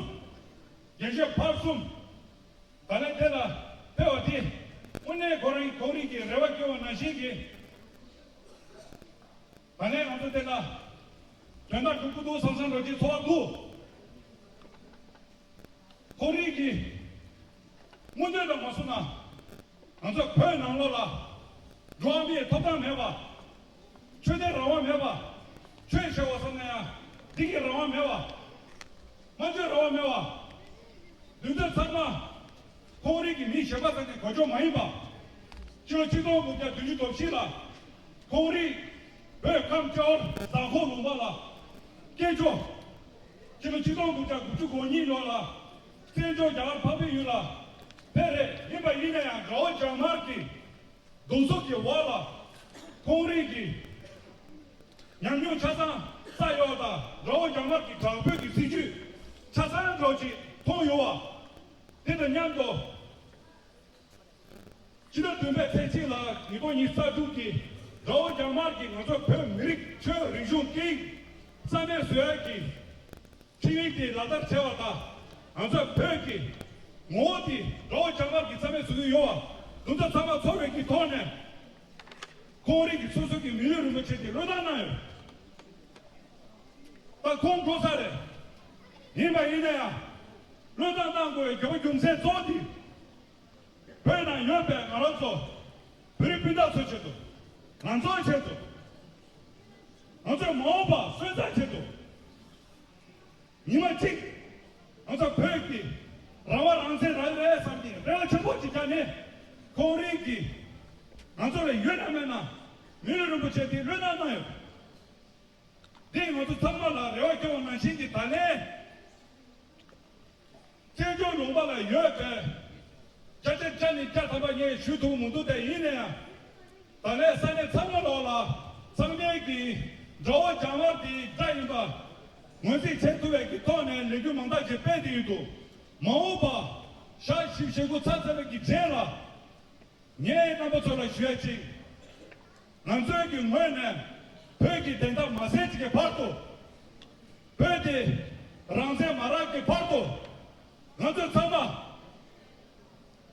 དགེ་བཤེས་ཕར་གསུམ། ད་ལན་དེ་ལ་ཕེབས་པ་དེ་དངོས་གནས་ཁོ་རང་ཁོང་རང་གི་རེ་བ་བསྐྱངས་པ་ནང་བཞིན་གྱི། ད་ལན་ང་ཚོ་དེ་ལ་དོན་དག་སྒྲུབ་ཀྱི་འདུག་བསམ་བསམ་རོགས་ཀྱི་ཚོར་བ་འདུག་ཁོང་རང་གི་མངོན་འདོད་ལ་མ་སོང་ན། ང་ཚོ་བོད་ནང་ལོགས་ལ་འགྲོ་བ་མིའི་ཐོབ་ཐང་མེད་པ། ཆོས་དད་རང་དབང་མེད་པ། ཆོས་བྱེད་པ་བསམ་ན་ཡང་འདི་གི་རང་དབང་མེད་པ། སྨྲ་བརྗོད་རང་དབང་མེད་པ། འདི་ཚོ་ཚང་མ་ཁོང་རང་གི་མི་གཞན་པ་ཚོ་གི་གོ་ཆོད་མ་ཡིན་པ། ཕྱི་ལོ་ཆིག་སྟོང་དགུ་བརྒྱ་བདུན་ཅུ་དོན་བཞི་ལ་ཁོང་རང་བོད་ཁམས་སྤྱི་བོར་ཟ་ཁོག་ལུང་པ་ལ་སྐྱེས་ཆོག་ཕྱི་ལོ་ཆིག་སྟོང་དགུ་བརྒྱ་དགུ་བཅུ་གོ་གཉིས་ལོ་ལ་བཙན་བྱོལ་རྒྱ་གར་འཕགས་པའི་ཡུལ་ལ་ཕེབས་རེད། ཡིན་པ་ཡིན་ན་ཡང་དགྲ་བོ་རྒྱ་དམར་གྱི་གདུག་རྩུབ་ཀྱི་འོག་ལ་ཁོང་རང་གི་ཉམས་མྱོང་ཆ་ཚང་བསགས་ཡོད་པ་དང་། དགྲ་བོ་རྒྱ་དམར་གྱི་དྲག་པོའི་གི་སྲིད་བྱུས་ཆ་ཚང་འདྲ་བོ་ཅིག་མཐོང་ཡོད་པ། དེ་དང་མཉམ་དུ། ཕྱི་ཟླ་བདུན་པའི་ཚེས་གཅིག་ལ་ཉིས་སྟོང་ཉི་ཤུ་རྩ་དྲུག་གི་དགྲ་བོ་རྒྱ་དམར་གྱིས་ང་ཚོ་བོད་མི་རིགས་ཆོས་རིག་གཞུང་སྐད་ཡིག་རྩ་མེད་བཟོ་ཡག་གི་ཁྲིམས་ཡིག་དེ་ལག་བསྟར་བྱས་པ་དང་། ང་ཚོ་བོད་ཀྱི་ངོ་བོ་དེ་དགྲ་བོ་རྒྱ་དམར་གྱིས་རྩ་མེད་བཟོ་གི་ཡོད་པ། དེ་ཚོ་ཚང་མ་ཚོར་བའི་གི་ཐོག་ནས་ཁོང་རང་གིས་སོ་སོ་གི་མི་ལུས་རིན་པོ་ཆེ་དེ་བློས་བཏང་གནང་ཡོད། ད་ཁོང་འགྲོ་ས་རེད། ཡིན་པ་ཡིན་ན་ཡང་བློས་བཏང་གནང་དགོས་པའི་དགོས་པ་རྒྱུ་མཚན་གཙོ་བོ་དེ། བོད་ནང་ཡོད་པའི་ང་རང་ཚོ་བོད་རིགས་སྤུན་ཟླ་ཚོའི་ཆེད་དུ། ང་ཚོའི་ཆེད་དུ། ང་ཚོའི་མ་འོངས་པ་སོན་རྩ་ཆེད་དུ། ཉི་མ་གཅིག་ང་ཚོ་བོད་ཀྱི་རང་དབང་རང་བཙན་རག་རེད་བསམ་གྱི་རེ་བ་ཆེན་པོ་ཅིག་བརྒྱབ་ནས། ཁོང་རང་གིས་ང་ཚོ་ལ་ཡོད་ན་མེད་ན་མི་ལུས་རིན་པོ་ཆེ་དེ་བློས་བཏང་གནང་ཡོད། འདི་ང་ཚོ་ཚང་མ་ལ་རེ་བ་སྐྱོང་བ་ནང་བཞིན་གྱི་ད་ལན། བཙན་བྱོལ་ལུང་པ་ལ་ཡོད་པའི་བརྒྱ་ཆ་བརྒྱ་ནས་བརྒྱ་ཐམ་པ་ངས་ཞུ་ཐུབ་མི་འདུག་སྟེ། ཡིན་ན་ཡང་ད་ལན་ས་གནས་ཚང་མ་ལོག་ལ་ཚང་མས་ཀྱི་དགྲ་བོ་རྒྱ་དམར་དེ་དགྲ་ཡིན་པ་ངོས་འཛིན་བྱེད་ཐུབ་པའི་གི་ཐོག་ནས་ལས་འགུལ་མང་དག་ཅིག་སྤེལ་བསྡད་ཡོད་འདུག་མ་འོངས་པ་ཞག་བཞི་བཅུ་ཞེ་དགུ་ཚར་ཚར་བའི་གི་རྗེས་ལ། ངས་རྣམ་པ་ཚོ་ལ་ཞུ་ཡ་གཅིག་ང་ཚོའི་གི་ངོས་ནས་བོད་ཀྱི་བདེན་མཐའ་མ་གསལ་གྱི་བར་དུ། བོད་དེ་རང་བཙན་མ་རག་གི་བར་དུ། ང་ཚོ་ཚང་མ་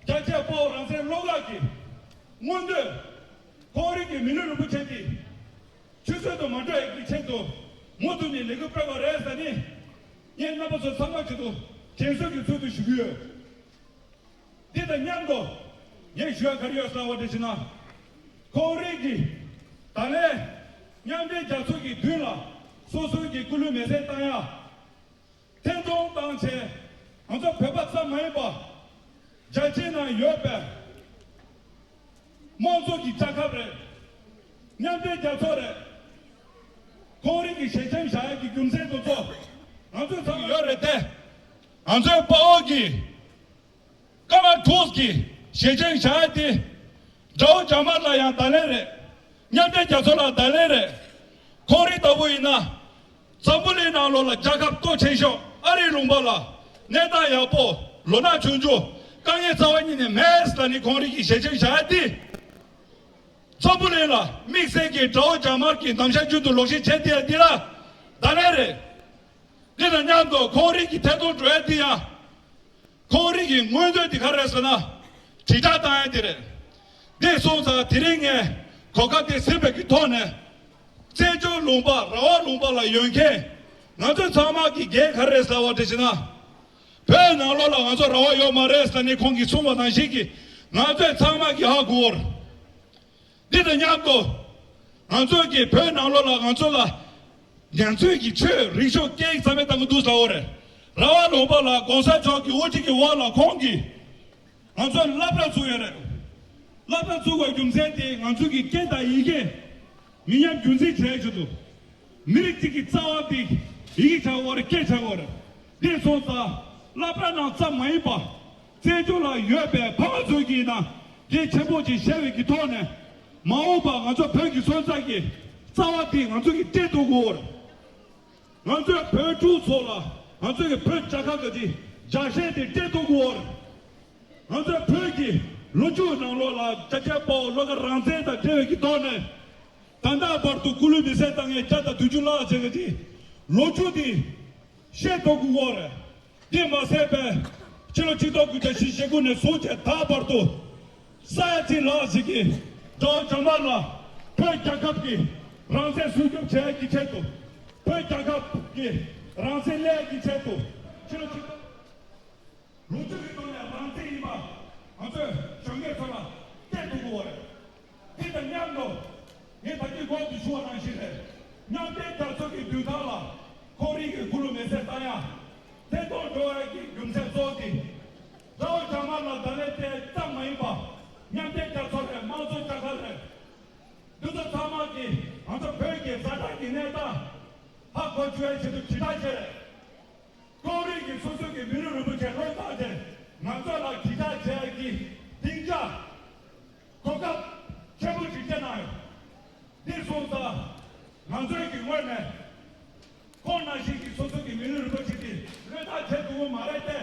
རྒྱ་ཆེ་དཔའ་བོ་རང་བཙན་བློ་དགའ་གི་མངོན་འདོད། ཁོང་རང་གི་མི་ལུས་རིན་པོ་ཆེ་དེ་ཆུད་ཟོས་དུ་མ་འགྲོ་ཡ་གི་ཆེད་དུ་མུ་མཐུད་ནས་ལས་འགུལ་སྤེལ་བ་རེད་ཟེར་ནས། ངས་རྣམ་པ་ཚོ་ཚང་མ་ཆེད་དུ་དྲན་གསོ་གི་ཚུལ་དུ་ཞུ་གི་ཡོད། འདི་དང་མཉམ་དུ་ངས་ཞུ་ཡ་ག་རེ་ཡོད་ཟེར་བ་དེ་བྱས་ན། ཁོང་རང་གིས་ད་ལན་མཉམ་འབྲེལ་རྒྱལ་ཚོགས་ཀྱི་མདུན་ལ་སོ་སོའི་གི་སྐུ་ལུས་མེ་སྲེག་བཏང་ཡ། འཐེན་གཏོང་བཏང་བྱས་ང་ཚོ་བོད་པ་ཙམ་མ་ཡིན་པ། རྒྱལ་སྤྱིའི་ནང་ཡོད་པའི་དམངས་གཙོ་གི་རྒྱལ་ཁབ་རེད། མཉམ་འབྲེལ་རྒྱལ་ཚོགས་རེད། ཁོང་རང་གི་ཞལ་ཆེམས་བཞག་ཡ་གི་རྒྱུ་མཚན་དེ་ཚོ་ང་ཚོས་ཚང་མ་ཡོད་རེད་དེ། ང་ཚོའི་དཔའ་བོ་གི་ཀརྨ་ཊོས་ཀྱི་ཞལ་ཆེམས་བཞག་ཡ་དེ། དགྲ་བོ་རྒྱ་དམར་ལ་ཡང་བརྡ་ལན་རེད། མཉམ་འབྲེལ་རྒྱལ་ཚོགས་ལ་བརྡ་ལན་རེད། ཁོང་རང་ལྟ་བུ་ཡིན་ན། འཛམ་བུ་གླིང་ནང་ལོགས་ལ་རྒྱལ་ཁབ་སྟོབས་ཆེ་ཤོས་ཨ་རིའི་ལུང་པ་ལ་གནས་སྟངས་ཡག་པོ། ལོ་ན་ཆུང་ཆུང་། དཀའ་ངལ་རྩ་བ་ཉིད་ནས་མེད་ཟེར་ནས་ཁོང་རང་གིས་ཞལ་ཆེམས་བཞག་ཡ་དེ། འཛམ་བུ་གླིང་ལ་དམིགས་བསལ་གྱི་དགྲ་བོ་རྒྱ་དམར་གྱི་རྣམ་གཞག་རྒྱུན་དུ་ལོག་བཤད་བྱས་དེ་ཡ་འདི་ལ་བརྡ་ལན་རེད། འདི་དང་མཉམ་དུ་ཁོང་རང་གི་ཐད་གཏོང་འགྲོ་ཡ་འདི་ཡང་། ཁོང་རང་གི་མངོན་འདོད་འདི་ག་རེད་ཟེར་ན། དྲིལ་བསྒྲགས་བཏང་ཡ་འདི་རེད། འདི་སོང་ཙང་དེ་རིང་ངས་གོ་སྐབས་འདི་ཟིན་པའི་གི་ཐོག་ནས། བཙན་བྱོལ་ལུང་པ་རང་དབང་ལུང་པ་ལ་ཡོད་མཁན་ང་ཚོ་ཚང་མ་གི་འགན་ག་རེ་རེད་ཟེར་བ་དེ་བྱས་ན། བོད་ནང་ལོགས་ལ་ང་ཚོ་རང་དབང་ཡོད་མ་རེད་ཟེར་ནས་ཁོང་གིས་གསུངས་པ་ནང་བཞིན་གྱི་ང་ཚོས་ཚང་མ་གི་ཧ་གོ་བར། འདི་དང་མཉམ་དུ། ང་ཚོས་ཀྱི་བོད་ནང་ལོགས་ལ་ང་ཚོ་ལ། ང་ཚོས་ཀྱི་ཆོས་རིག་གཞུང་སྐད་ཡིག་རྩ་མེད་བཏང་གི་འདུག་ཟེར་བ་རེད། རང་དབང་ལུང་པ་ལ་གོང་ས་མཆོག་གི་དབུ་ཁྲིད་ཀྱི་འོག་ལ་ཁོང་གིས། ང་ཚོར་སློབ་གྲྭ་བཙུགས་ཡོད་རེད། སློབ་གྲྭ་བཙུགས་པའི་རྒྱུ་མཚན་དེ་ང་ཚོ་གི་སྐད་དང་ཡི་གེ་མི་ཉམས་རྒྱུན་འཛིན་བྱེད་ཆེད་དུ། མི་རིགས་གཅིག་གི་རྩ་བ་དེ་ཡི་གེ་ཆགས་ཡོད་རེད། སྐད་ཆགས་ཡོད་རེད། དེ་སོང་ཙང་སློབ་གྲྭ་ནང་ཙམ་མ་ཡིན་པ། བཙན་བྱོལ་ལ་ཡོད་པའི་ཕ་མ་ཚོས་ཀྱིས་ན་གལ་ཆེན་པོ་ཅིག་བྱས་པའི་གི་ཐོག་ནས། མ་འོངས་པ་ང་ཚོ་བོད་ཀྱི་སོན་རྩ་གི་རྩ་བ་དེ་ང་ཚོ་གིས་སྤྲད་ཐུབ་དགོས་རེད། ང་ཚོའི་བོད་ཕྲུག་ཚོ་ལ་ང་ཚོའི་བོད་རྒྱལ་ཁབ་ཀྱི་ རྒྱ་ཞེན་དེ་སྤྲད་ཐུབ་དགོས། ང་ཚོའི་བོད་ཀྱི་ལོ་རྒྱུས་ནང་ལོགས་ལ་རྒྱ་ཆེ་དཔའ་བོ་བློ་དགའ་རང་བཙན་དང་འབྲེལ་བའི་གི་ཐོག་ནས། ད་ལྟ་བར་དུ་སྐུ་ལུས་མེ་སྲེག་བཏང་མཁན་བརྒྱ་དང་བདུན་ཅུ་ལྷག་ཙམ་གྱི་ལོ་རྒྱུས་དེ་བཤད་ཐུབ་དགོས་རེད། དེ་མ་ཟད་པའི་ཕྱི་ལོ་ཆིག་སྟོང་དགུ་བརྒྱ་བཞི་བཅུ་ཞེ་དགུ་ནས་བཟུང་བྱས་ད་བར་དུ་ས་ཡ་གཅིག་ལྷག་ཅིག་གིས་དགྲ་བོ་རྒྱ་དམར་ལ་བོད་རྒྱལ་ཁབ་ཀྱི་རང་བཙན་སྲུང་སྐྱོབ་བྱེད་ཡག་གི་ཆེད་དུ། བོད་རྒྱལ་ཁབ་ཀྱི་རང་བཙན་སླད་ཀྱི་ཆེད་དུ་ཕྱི་ལོ་ཆིག་སྟོང་། ལོ་རྒྱུས་ཀྱི་ཐོག་ནས་རང་བཙན་ཡིན་པ་ང་ཚོས་གཞོན་སྐྱེས་ཚོ་ལ་བསྟན་ཐུབ་དགོས་པ་རེད། དེ་དང་མཉམ་དུ་ངས་ད་གིན་གོང་དུ་ཞུ་བ་ནང་བཞིན་རེད། མཉམ་འབྲེལ་རྒྱལ་ཚོགས་ཀྱི་མདུན་ཐང་ལ་ཁོར་ཡུག་གི་སྐུ་ལུས་མེ་སྲེག་བཏང་ཡ་ཐེ་གཏོགས་འགྲོ་བའི་གི་རྒྱུ་མཚན་གཙོ་བོ་དེ། དགྲ་བོ་རྒྱ་དམར་ལ་བརྡ་ལན་སྤྲད་ཙམ་མ་ཡིན་པ། མཉམ་འབྲེལ་རྒྱལ་ཚོགས་རེད། དམངས་གཙོ་རྒྱལ་ཁབ་རེད། འདི་ཚོ་ཚང་མ་གིས་ང་ཚོ་བོད་ཀྱི་ཛ་དྲག་གི་གནས་སྟངས་ཧ་གོ་བཅུག་ཡའི་ཆེད་དུ་དྲིལ་བསྒྲགས་བྱས་རེད། ཁོར་ཡུག་གི་སོ་སོ་གི་མི་ལུས་རིན་པོ་ཆེ་བློས་བཏང་སྟེ་ང་ཚོ་ལ་དྲིལ་བསྒྲགས་བྱས་ཀྱི་སྡིངས་ཆ་གོ་སྐབས་ཆེན་པོ་ཞིག་སྤྲད་གནང་ཡོད། འདི་སོང་ཙང་ང་ཚོའི་གི་ངོས་ནས་ཁོང་ནང་བཞིན་གྱི་སོ་སོ་གི་མི་ལུས་རིན་པོ་ཆེ་དེ་བློས་བཏང་བྱེད་ཐུབ་ཀྱི་མ་རེད་དེ།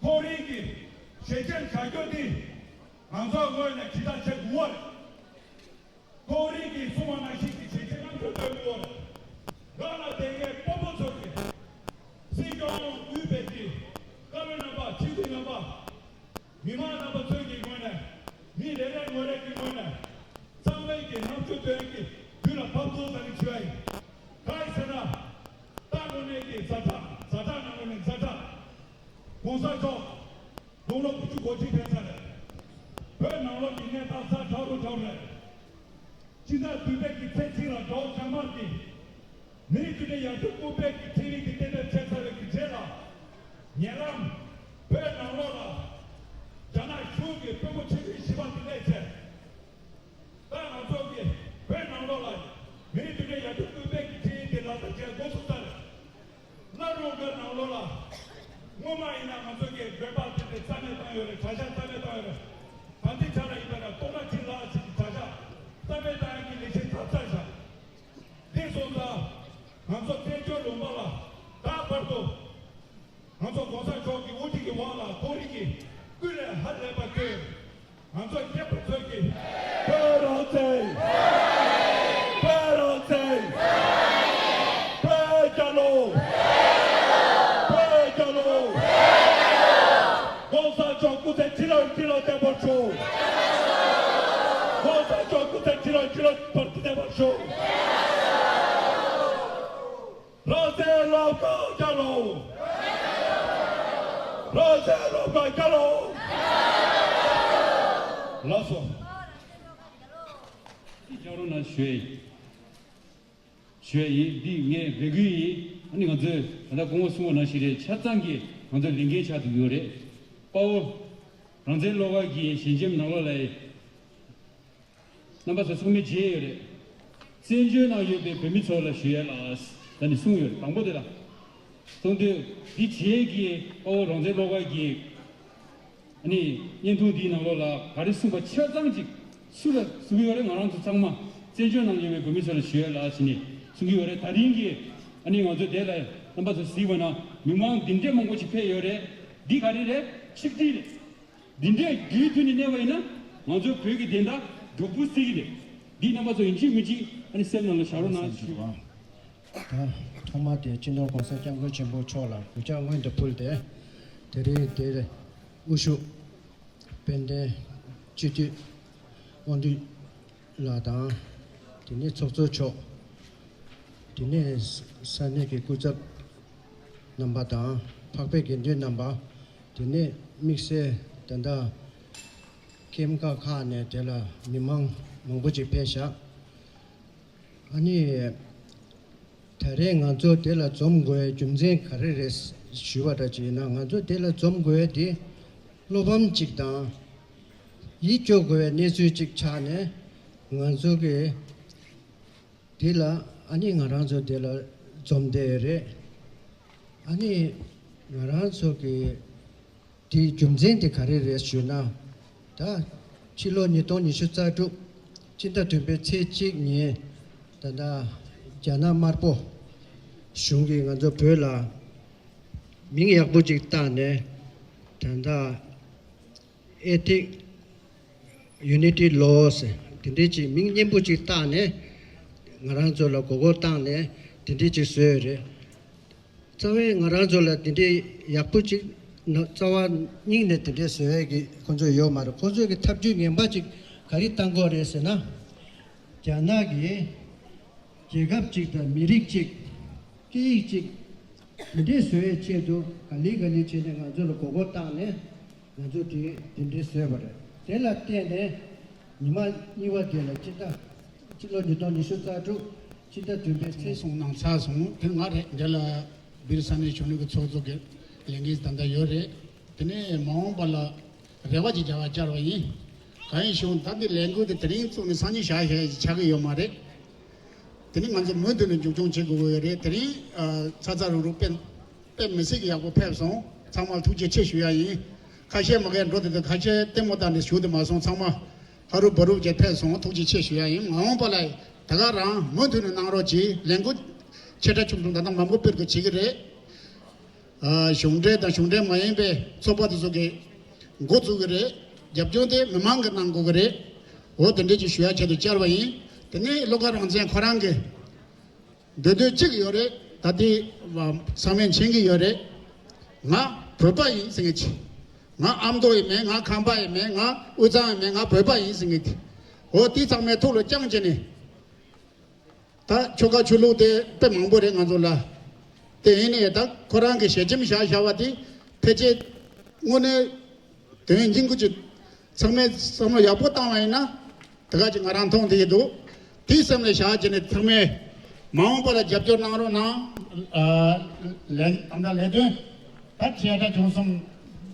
ཁོར་ཡུག་གི་ཞལ་ཆེམས་བཞག་རྒྱུ་འདི་ང་ཚོའི་ངོས་ནས་དྲིལ་བསྒྲགས་བྱེད་དགོས་པ་རེད། ཁོང་རང་གིས་གསུངས་པ་ནང་བཞིན་གྱི་བྱས་རྗེས་རྣམ་འགྱུར་སྟོན་དགོས། རང་ལ་དེ་སྔའི་དཔོན་པོ་ཚོ་གིས་སྲིད་སྐྱོང་དབུས་པའི་གི་བཀའ་བློན་རྣམ་པ། ཁྲིམས་ཞིབ་རྣམ་པ། མི་མང་རྣམ་པ་ཚོའི་གི་ངོས་ནས་མི་རེ་རེ་ངོ་རེ་གི་ངོས་ནས་གཙང་མའི་གི་རྣམ་འགྱུར་སྟོན་གྱི་དུས་ལ་བབ་འདུག་ཟེར་ནས་ཞུ་ཡ་ཡིན། གང་ཡིན་ཟེར་ན། ད་དངོས་གནས་ཀྱི་ཛ་དྲག་ཛ་དྲག་ནང་ནས་ཛ་དྲག་གོང་ས་མཆོག་དགུང་ལོ་དགུ་བཅུ་གོ་གཅིག་ཕེབས་ཚར་རེད། བོད་ནང་ལོགས་ཀྱི་གནས་སྟངས་ཛ་དྲག་རུ་དྲག་རེད། སྤྱི་ཟླ་བདུན་པའི་གི་ཚེས་གཅིག་ལ་དགྲ་བོ་རྒྱ་དམར་གྱིས་མི་རིགས་མཐུན་སྒྲིལ་ཡར་ཐོན་སྐུལ་སྤེལ་གྱི་ཁྲིམས་ཡིག་དེ་གཏན་འབེབས་བྱས་ཚར་བའི་གི་རྗེས་ལ། ཉེ་ལམ་བོད་ནང་ལོགས་ལ་རྒྱ་ནག་གཞུང་གི་དཔོན་པོ་ཆེན་པོའི་བཞི་པ་དེ་སླེབས་ཚེ། ད་ང་ཚོ་གིས་བོད་ནང་ལོགས་ལ་མི་རིགས་མཐུན་སྒྲིལ་ཡར་ཐོན་སྐུལ་སྤེལ་གྱི་ཁྲིམས་ཡིག་དེ་ལག་བསྟར་བྱས་འགོ་ཚུགས་ཚར་རེད། སླར་ཡང་བོད་ནང་ལོགས་ལ་སྔོན་མ་ཡིན་ན་ང་ཚོ་གིས་འགྲེམས་སྤེལ་དེ་དེ་རྩ་མེད་བཏང་ཡོད་རེད། གྲྭ་ཤག་རྩ་མེད་བཏང་ཡོད་རེད། ད་ལྟའི་ཆ་ལ་ཡིན་པ་ན་སྟོང་ཕྲག་གཅིག་ལྷག་ཅིག་གི་གྲྭ་ཤག་རྩ་མེད་བཏང་ཡག་གི་ལས་གཞི་མཚམས་བཅད་བཞག་དེ་སོང་ཙང་ང་ཚོ་བཙན་བྱོལ་ལུང་པ་ལ་ད་བར་དུ་ང་ཚོ་གོང་ས་མཆོག་གི་དབུ་ཁྲིད་ཀྱི་འོག་ལ་ཁོར་ཡུག་གི་སྐུལ་ལས་ཧ་ལས་པ་བཏོན། ང་ཚོ་སྐྱེས་པ་ཚོས་ཀྱི་བོད་རང་བཙན། བོད་རང་བཙན། བོད་རྒྱལ་ལོ། བོད་རྒྱལ་ལོ། གོང་ས་མཆོག་སྐུ་ཚེ་ཁྲི་ལོ་ཁྲི་ལོ་བརྟན་པར་ཤོག་གོང་ས་མཆོག་སྐུ་ཚེ་ཁྲི་ལོ་ཁྲི་ལོ་བརྟན་པར་ཤོག་རང་བཙན་སློབ་གྲྭ་རྒྱལ་ལོ། རང་བཙན་སློབ་གྲྭ་རྒྱལ་ལོ། ལགས་སོ། ཅིག་རྒྱག་རོགས་གནང་ཞུ་ཡ་ཡིན། ཞུ་ཡ་ཡིན། འདི་ངས་རེ་སྐུལ་ཡིན། ཨ་ནི་ང་ཚོས་ད་ལྟ་སྐུ་ངོ་གསུངས་པ་ནང་བཞིན་རེད། ཆ་ཚང་གི་ང་ཚོའི་ལས་འགན་ཆགས་བསྡད་ཡོད་རེད། དཔའ་བོ་རང་བཙན་བློ་དགའ་གི་ཞལ་ཆེམས་ནང་ལོགས་ལ་རྣམ་པ་ཚོ་ཚང་མས་མཇལ་ཡོད་རེད། བཙན་བྱོལ་ནང་ཡོད་པའི་བོད་མི་ཚོ་ལ་ཞུ་ཡ་ལ་ད་ནི་གསུངས་ཡོད་རེད། དང་པོ་དེ་ལ། གསུངས་དུས་འདི་བྱེད་ཀྱི་དཔའ་བོ་རང་བཙན་བློ་དགའ་གི་ཨ་ནི་བརྙན་ཐུང་འདིའི་ནང་ལོགས་ལ་ག་རེ་གསུངས་པ་ཆ་ཚང་ཅིག་སུ་ལ་གསུང་གི་ཡོད་རེད། ང་རང་ཚོ་ཚང་མ་བཙན་བྱོལ་ནང་ཡོད་པའི་བོད་མི་ཚོ་ལ་ཞུ་ཡ་ལ་ཟེར་ནས་གསུང་གི་ཡོད་རེད། ད་རིང་གི་ཨ་ནི་ང་ཚོ་དེ་ལ་རྣམ་པ་ཚོ་གཟིགས་པ་ན་མི་མང་འདི་འདྲས་མང་པོ་ཅིག་ཕེབས་ཡོད་རེད། འདི་ག་རེ་རེད། ཆིག་སྒྲིལ་རེད། འདི་འདྲའི་རྒྱུད་མཐུད་ནས་གནས་པ་ཡིན་ན་ང་ཚོའི་བོད་ཀྱི་བདེན་མཐའ་མགྱོགས་པོ་གསལ་གྱི་རེད། འདི་རྣམ་པ་ཚོ་ཡིན་གཅིག་མིན་གཅིག་ཨ་ནི་སེམས་ནང་ལ་བཞག་རོགས་གནང་ཞུ། ད་ཐོག་མ་དེ་སྤྱི་ནོར་༸གོང་ས་༸སྐྱབས་མགོན་ཆེན་པོ་མཆོག་ལ་གུས་ཕྱག་སྔོན་དུ་ཕུལ་ཏེ། དེ་རིང་དེར་དབུ་བཞུགས་དཔལ་ལྡན་སྤྱི་འཐུས་དབང་འདུས་ལགས་དང་། དེ་ནས་ཚོགས་གཙོ་མཆོག་དེ་ནས་ས་གནས་ཀྱི་སྐུ་ཚབ་རྣམ་པ་དང་། འཕགས་པའི་དགེ་འདུན་རྣམ་པ། དེ་ནས་དམིགས་བསལ་ད་ལྟ་ཁྱིམ་ཁ་ཁག་ནས་དེ་ལ་མི་མང་མང་པོ་ཅིག་ཕེབས་ཤག་ཨ་ནི། ད་རེས་ང་ཚོ་དེ་ལ་འཛོམས་དགོས་པའི་རྒྱུ་མཚན་ག་རེ་རེད་ཞུས་པ་འདྲ་ཅིག་ཡིན་ན། ང་ཚོ་དེ་ལ་འཛོམས་དགོས་པ་དེ་བློ་ཕམ་ཅིག་དང་། ཡིད་སྐྱོ་དགོས་པའི་གནས་ཚུལ་ཅིག་ཆགས་ནས། ང་ཚོ་གི་དེ་ལ་ཨ་ནི་ང་རང་ཚོ་དེ་ལ་འཛོམས་བསྡད་ཡོད་རེད། ཨ་ནི་ང་རང་ཚོ་གི་དེའི་རྒྱུ་མཚན་དེ་ག་རེ་རེད་ཞུས་ན། ད་ཕྱི་ལོ་ཉིས་སྟོང་ཉི་ཤུ་རྩ་དྲུག་སྤྱི་ཟླ་བདུན་པའི་ཚེས་གཅིག་ཉིན། ད་ལྟ་རྒྱ་ནག་དམར་པོ་གཞུང་གིས་ང་ཚོ་བོད་ལ་ མིང་ཡག་པོ་ཅིག་བཏགས་ནས། ད་ལྟ་Ethic Unity Laws དེ་འདྲའི་ཅིག་མིང་སྙན་པོ་ཅིག་བཏགས་ནས། ང་རང་ཚོ་ལ་མགོ་སྐོར་བཏང་ནས་དེ་འདྲའི་ཅིག་བཟོས་ཡོད་རེད། རྩ་བའི་ང་རང་ཚོ་ལ་དེ་འདྲའི་ཡག་པོ་ཅིག་ན་རྩ་བ་སྙིང་ནས་དེ་འདྲའི་བཟོ་ཡས་ཀྱི་ཁོང་ཚོ་ཡོད་མ་རེད། ཁོང་ཚོས་ཀྱི་ཐབས་ཇུས་ངན་པ་ཅིག་ག་རེ་བཏང་གི་ཡོད་རེད་ཟེར་ན། རྒྱ་ནག་གིས་རྒྱལ་ཁབ་ཅིག་དང་མི་རིགས་ཅིག་སྐད་ཡིག་ཅིག་དེ་འདྲའི་བཟོ་ཡས་ཆེད་དུ་ག་ལེ་ག་ལེ་བྱས་ནས་ང་ཚོ་ལ་མགོ་སྐོར་བཏང་ནས། ང་ཚོ་དེ་དེ་འདྲའི་བཟོས་པ་རེད། དེ་ལ་བརྟེན་ནས་ཉི་མ་གཉིས་པ་དེ་ལ་སྤྱི་ཟླ་སྤྱི་ལོ་ཉིས་སྟོང་ཉི་ཤུ་རྩ་དྲུག་སྤྱི་ཟླ་བདུན་པའི་ཚེས། སོང་གནང་ཚར་སོང་། དེ་ང་རེད། འདི་ལ་སྦིར་ས་གནས་གཞོན་ནུ་གི་ཚོགས་གཙོ་གི་ལས་འགན་ད་ལྟ་ཡོད་རེད། དེ་ནས་མ་འོངས་པ་ལ་རེ་བ་ཅིག་རྒྱག་པ་བཅར་བ་ཡིན། གང་ཡིན་ཞུ་ན། ད་འདི་ལས་འགུལ་དེ་དེ་རིང་བཙུགས་ནས་སང་ཉིན་བཞག་བཞག་ཡ་ཅིག་ཆགས་ཀྱི་ཡོད་མ་རེད། དེ་ནི་ང་ཚོ་མུ་མཐུད་ནས་མཇུག་སྐྱོང་བྱེད་དགོས་ཀྱི་ཡོད་རེད། དེ་རིང་ཨ་ཚ་ཚ་རུག་རུག་དཔེ་དཔེ་མི་སྲིད་ཀྱི་ཡག་པོ་ཕེབས་སོང་། ཚང་མར་ཐུགས་རྗེ་ཆེ་ཞུ་ཡ་ཡིན། ཁ་ཤས་མ་གིར་འགྲོ་དེ་དང་། ཁ་ཤས་ལྟད་མོ་ལྟ་ནས་བཞུགས་དེ་མ་སོང་། ཚང་མ་ཧ་རུ་བ་རུ་བྱས་ཕེབས་སོང་། ཐུགས་རྗེ་ཆེ་ཞུ་ཡ་ཡིན། མ་འོངས་པ་ལ་ད་ག་རང་མུ་མཐུད་ནས་གནང་རོགས་གྱིས། ལས་འགུལ་ཆེ་ཕྲ་ཆུང་ཆུང་ད་ལྟ་མང་པོ་སྤེལ་དགོས་བྱེད་ཀྱི་རེད། ཨ་གཞུང་འབྲེལ་དང་གཞུང་འབྲེལ་མ་ཡིན་པའི་ཚོགས་པ་དེ་ཚོ་གིས་འགོ་འཛུགས་ཀྱི་རེད། རྒྱབ་སྐྱོར་དེ་མི་མང་གིས་གནང་དགོས་ཀྱི་རེད། འོ་དེ་འདྲས་ཅིག་ཞུ་ཡ་ཆེད་དུ་བཅར་བ་ཡིན། དེ་ནས་བློ་དགའ་རང་བཙན་ཁོ་རང་གི་འདོད་འདོད་གཅིག་ཡོད་རེད། ད་ལྟའི་ཚང་མས་མཁྱེན་གྱི་ཡོད་རེད། ང་བོད་པ་ཡིན་ཟེར་མཁན་ཅིག་ང་ཨ་མདོ་ཡི་མེད། ང་ཁམས་པ་ཡི་མེད། ང་དབུས་གཙང་ཡི་མེད། ང་བོད་པ་ཡིན་ཟེར་མཁན་དེ། འོ་དེ་ཚང་མའི་ཐུགས་ལ་བཅངས་བྱས་ནས། ད་ཆོལ་ཁ་ཆོས་ལུགས་དེ་དཔེ་མང་པོ་རེད་ང་ཚོ་ལ། དེ་ཡིན་ནའི་ད་ཁོ་རང་གི་ཞལ་ཆེམས་བཞག་བཞག་པ་དེ་ཕལ་ཆེར་དངོས་གནས་དོན་སྙིང་པོ་ཅིག་ཚང་མས་བསམ་བློ་ཡག་པོ་བཏང་བ་ཡིན་ན། དེ་ག་ཅིག་ང་རང་མཐོང་བསྡད་ཀྱི་འདུག་དེ་སེམས་ལ་བཞག་བྱས་ནས་ཚང་མས་མ་འོངས་པ་ལ་རྒྱབ་སྐྱོར་གནང་རོགས་གནང་། ཨ་ལས་ད་ལྟ་ལས་དོན་ད་ཆེ་ཕྲ་ཆུང་གསུམ།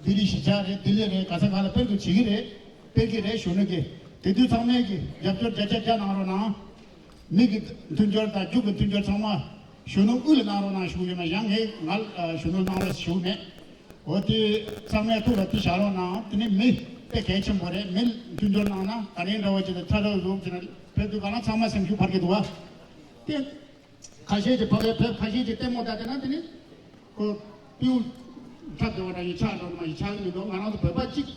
ལྡི་ལི་གཞིས་ཆགས་རེད། ལྡི་ལི་རེད། ག་ས་ག་ལ་སྤེལ་དགོས་བྱེད་ཀྱི་རེད། སྤེལ་གྱི་རེད། གཞོན་ནུ་གི་དེ་དུས་ཚང་མས་ཀྱི་རྒྱབ་སྐྱོར་བརྒྱ་ཆ་བརྒྱ་གནང་རོགས་གནང་། མི་གི་མཐུན་སྦྱོར་དང་རྒྱུ་གི་མཐུན་སྦྱོར་ཚང་མ་གཞོན་ནུ་དབུས་ལ་གནང་རོགས་གནང་ཞུ་གི་ཡོད་མ། ཡང་ངས་ང་ལ་གཞོན་ནུ་གནང་རོགས་ཞུ་གི་མེད། འོ་དེ་ཚང་མས་ཐུགས་ལ་དེ་བཞག་རོགས་གནང་། དེ་ནི་མི་དཔེ་གལ་ཆེན་པོ་རེད། མི་མཐུན་སྦྱོར་གནང་ན་ག་རེ་འདྲ་བ་ཅིག་ལ་ཐ་ར་རུབ་ཅིག་ན་ཕེབས་དུས་ག་ལ་ཚང་མ་སེམས་ཤུགས་འཕར་གི་འདུག་བ། དེ་ཁ་ཤས་ཀྱིས་ཕ་གིར་ཕེབས། ཁ་ཤས་ཀྱིས་ལྟད་མོ་ལྟ་དེ་ན་དེ་ནི་ཁོ་པིའུ་འཁྲབ་བསྡད་པ་འདྲ་ཡི་ཆགས་འགྲོ་མ་ཡི་ཆགས་མི་འདུག་ང་རང་ཚོ་བོད་པ་གཅིག་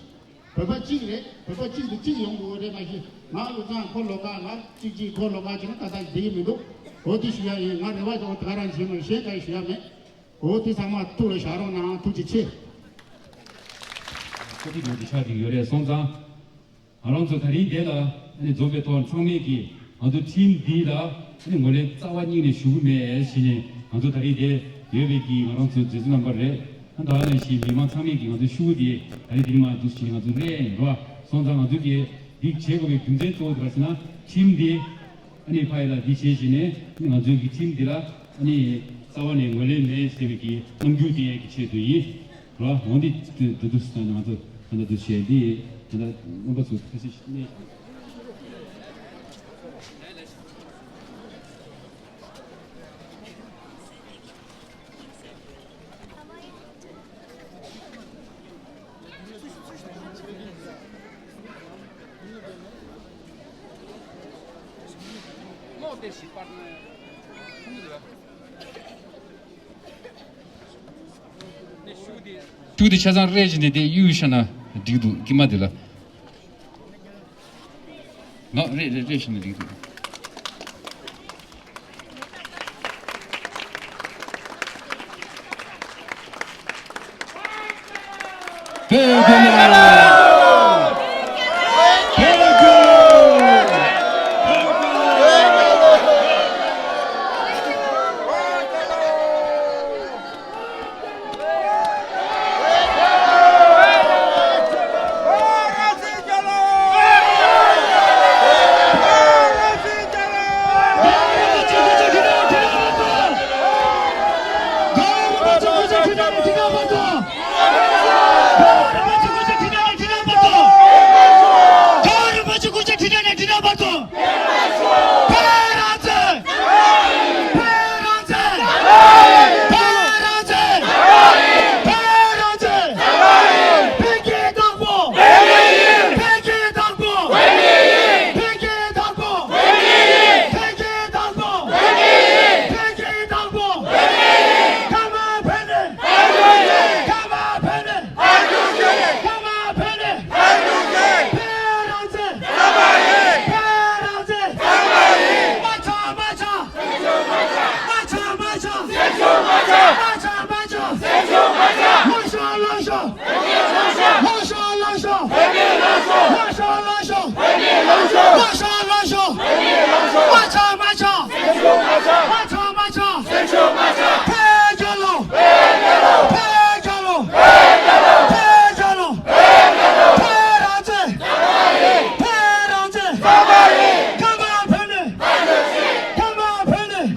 བོད་པ་གཅིག་རེད། བོད་པ་གཅིག་དེ་གཅིག་ཡོང་དགོས་རེད། མ་གཞི་ང་དབུས་གཙང་ཁོ་ལོགས་ཀ། ང་གཅིག་གཅིག་ཁོ་ལོགས་ཀ་བྱས་ན་ད་ལྟ་བསྡད་ཀྱི་མི་འདུག་འོ་དེ་ཞུ་ཡ་ཡིན། ང་རེ་བ་དང་དེ་ག་རང་བྱེད་མ་གཞན་ག་ཞུ་ཡ་མེད། འོ་དེ་ཚང་མ་ཐུགས་ལ་བཞག་རོགས་གནང་། ཐུགས་རྗེ་ཆེ། ཁོ་ཐིག་ནང་དུ་ཆགས་ཀྱི་ཡོད་རེད། སོང་ཙང་ང་རང་ཚོ་ད་རིང་འདི་ལ་ཨ་ནི་འཛོམས་པའི་ཐོག་ཚང་མས་ཀྱིས་ང་ཚོ་ཁྲིམས་འདི་ལ་ཨ་ནི་ངོས་ལེན་རྩ་བ་ཉིད་ནས་ཞུ་གི་མེད་ཟེར་ནས། ང་ཚོ་ད་རིང་འདི་ཡོད་པའི་གི་ང་རང་ཚོ་མཛད་གཙོ་རྣམ་པ་རེད། ཨ་ད་ནང་བཞིན་མི་མང་ཚང་མས་ཀྱིས་ང་ཚོ་ཤུགས་དེ་ད་རིང་འདི་མ་འདུག་ཟེར་ནས་ང་ཚོ་སླེབས་ཡིན་རོ། སོང་ཙང་ང་ཚོ་གིས་འདི་བྱེད་དགོས་པའི་རྒྱུ་མཚན་གཙོ་བོ་དེ་ག་ཟེར་ན། ཁྲིམས་འདི་ཨ་ནི་ཕ་ཡི་ལ་འདི་བྱས་བྱས་ནས་ང་ཚོའི་གི་ཁྲིམས་འདི་ལ་ཨ་ནི་རྩ་བ་ནས་ངོས་ལེན་མེད་ཟེར་བའི་གི་རྣམ་འགྱུར་སྟོན་ཡས་ཀྱི་ཆེད་དུ་ཡིན་རོ། འོན་ཏེ་དུ་དུ་དུ་ང་ཚོ་ད་ལྟ་དུ་བྱས་འདི་ད་ལྟ་རྣམ་པ་ཚོ་ཁ་ཤས་ཤིག་གནས། ཤུགས་དེ་ཆ་ཚང་རེ་བཞིན་དེ་དེ་གཡུག་བཞག་ན་འགྲིག་འདུག་དཀྱིལ་མ་དེ་ལ། ང་རེ་རེ་རེ་བཞིན་འགྲིག་འདུག་བོད་རྒྱལ་ལོ། བོད་རྒྱལ་ལོ། ལངས་ཤོག་ལངས་ཤོག་ལངས་ཤོག་མ་ཆག་མ་ཆག་སེམས་ཤུགས་མ་ཆག་མ་ཆག་མ་ཆག་སེམས་ཤུགས་མ་ཆག་བོད་རྒྱལ་ལོ། བོད་རྒྱལ་ལོ། བོད་རྒྱལ་ལོ། བོད་རང་བཙན། བོད་རང་བཙན། ཁམས་པ་བོད་ནས། ཁམས་པ་བོད་ནས།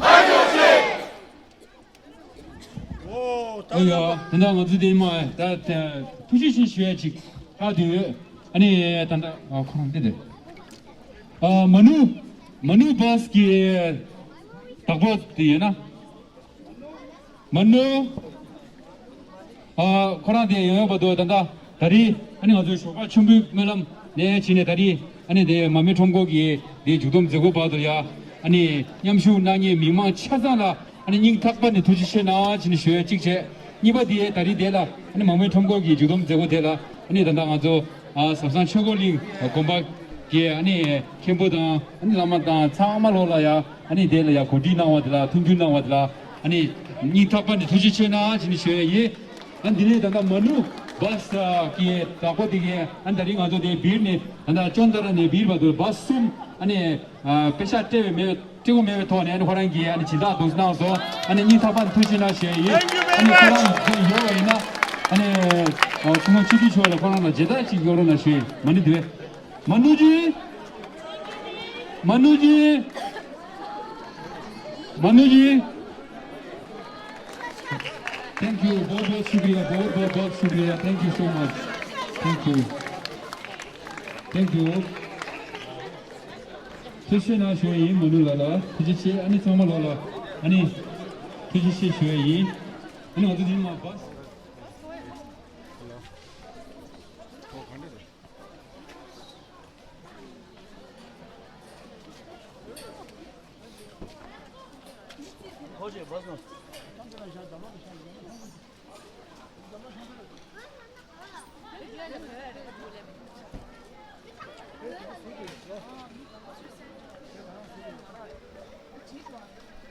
ཨོ་ཡ། ད་ལྟ་ང་ཚོ་དེ་མ་ད་ཐུགས་རྗེ་ཆེ་ཞུ་ཡ་ཅིག་ཧ་དུ་ཡོད། ཨ་ནི་ད་ལྟ་ཨ་ཁོ་རང་འདི་རེད། ཨ་མ་ནུ། མ་ནུ་བྷ་སི་གི་བདག་པོ་དེ་ཡོད་ན། མ་ནུ། ཨ་ཁོ་རང་དེ་ཡོང་ཡོད་པ་དུ་ད་ལྟ་ད་རེས་ཨ་ནི་ང་ཚོའི་ཞོགས་པ་ཆུ་འབུད་སྨོན་ལམ་ནས་བྱས་ནས་ད་རེས་ཨ་ནི་དེ་མར་མེ་ཁྲོམ་སྐོར་གྱི་དེ་མཇུག་བསྡོམས་མཛད་སྒོ་བར་དུ་ཡ་ཨ་ནི་མཉམ་ཞུགས་གནང་མཁན་མི་མང་ཆ་ཚང་ལ་ཨ་ནི་སྙིང་ཐག་པ་ནས་ཐུགས་རྗེ་ཆེ་གནང་བྱས་ནས་ཞུ་ཡ་གཅིག་བྱས། གཉིས་པ་དེ་ད་རེས་དེ་ལ་ཨ་ནི་མར་མེ་ཁྲོམ་སྐོར་གྱི་མཇུག་བསྡོམས་མཛད་སྒོ་དེ་ལ་ཨ་ནི་ད་ལྟ་ང་ཚོ་ཨ་ཟབ་གསང་ཆོས་འཁོར་གླིང་དགོན་པ་གི་ཨ་ནི་མཁན་པོ་དང་ཨ་ནི་བླ་མ་དང་ཚང་མ་ལོག་ལ་ཡ་ཨ་ནི་དེ་ལ་ཡ་གོ་སྒྲིག་གནང་བ་དེ་ལ་མཐུན་འགྱུར་གནང་བ་དེ་ལ་ཨ་ནི་སྙིང་ཐག་པ་ནས་ཐུགས་རྗེ་ཆེ་གནང་བྱས་ནས་ཞུ་ཡ་ཡིན། ཨ་འདི་ནས་ད་ལྟ་མ་ནུ་བྷ་སི་གི་བདག་པོ་དེ་གས་ཨ་ད་རིང་ང་ཚོ་དེ་སྦིར་ནས་ད་ལྟ་ཅོན་ཏ་ར་ནས་སྦིར་བར་དུ་བྷ་སི་གསུམ་ཨ་ནི་ཨ་པེ་ཤག་སྤྲད་པའི་མེད་སྤྲད་དགོས་མེད་པའི་ཐོག་ནས་ཨ་ནི་ཁོ་རང་གིས་ཨ་ནི་སྦྱིན་བདག་འདུག་གནང་སོང་། ཨ་ནི་སྙིང་ཐག་པ་ནས་ཐུགས་རྗེ་གནང་ཞུ་ཡ་ཡིན། ཨ་ནི་ཁོ་རང་ཚོ་ཡོད་པ་ཡིན་ན་ཨ་ནི་ཨ་སྐུ་ངོ་ཆོས་སྐྱིད་མཆོག་ལ་ཁོ་རང་ལ་མཇལ་དར་ཅིག་གཡོག་རོགས་གནང་ཞུ་ཡ་ཡིན། མ་ནུ་དེ་མ་ནུ་ཇི། མ་ནུ་ཇི། མ་ནུ་ཇི། Thank you. बहुत बहुत शुक्रिया, बहुत बहुत बहुत शुक्रिया। Thank you so much. Thank you. Thank you. ཐུགས་རྗེ་གནང་ཞུ་ཡ་ཡིན། མ་ནུ་ལགས་ལ་ཐུགས་རྗེ་ཆེ། ཨ་ནི་ཚང་མ་ལོག་ལ་ཨ་ནི་ཐུགས་རྗེ་ཆེ་ཞུ་ཡ་ཡིན། ཨ་ནི་ང་ཚོ་འདི་མ་བ།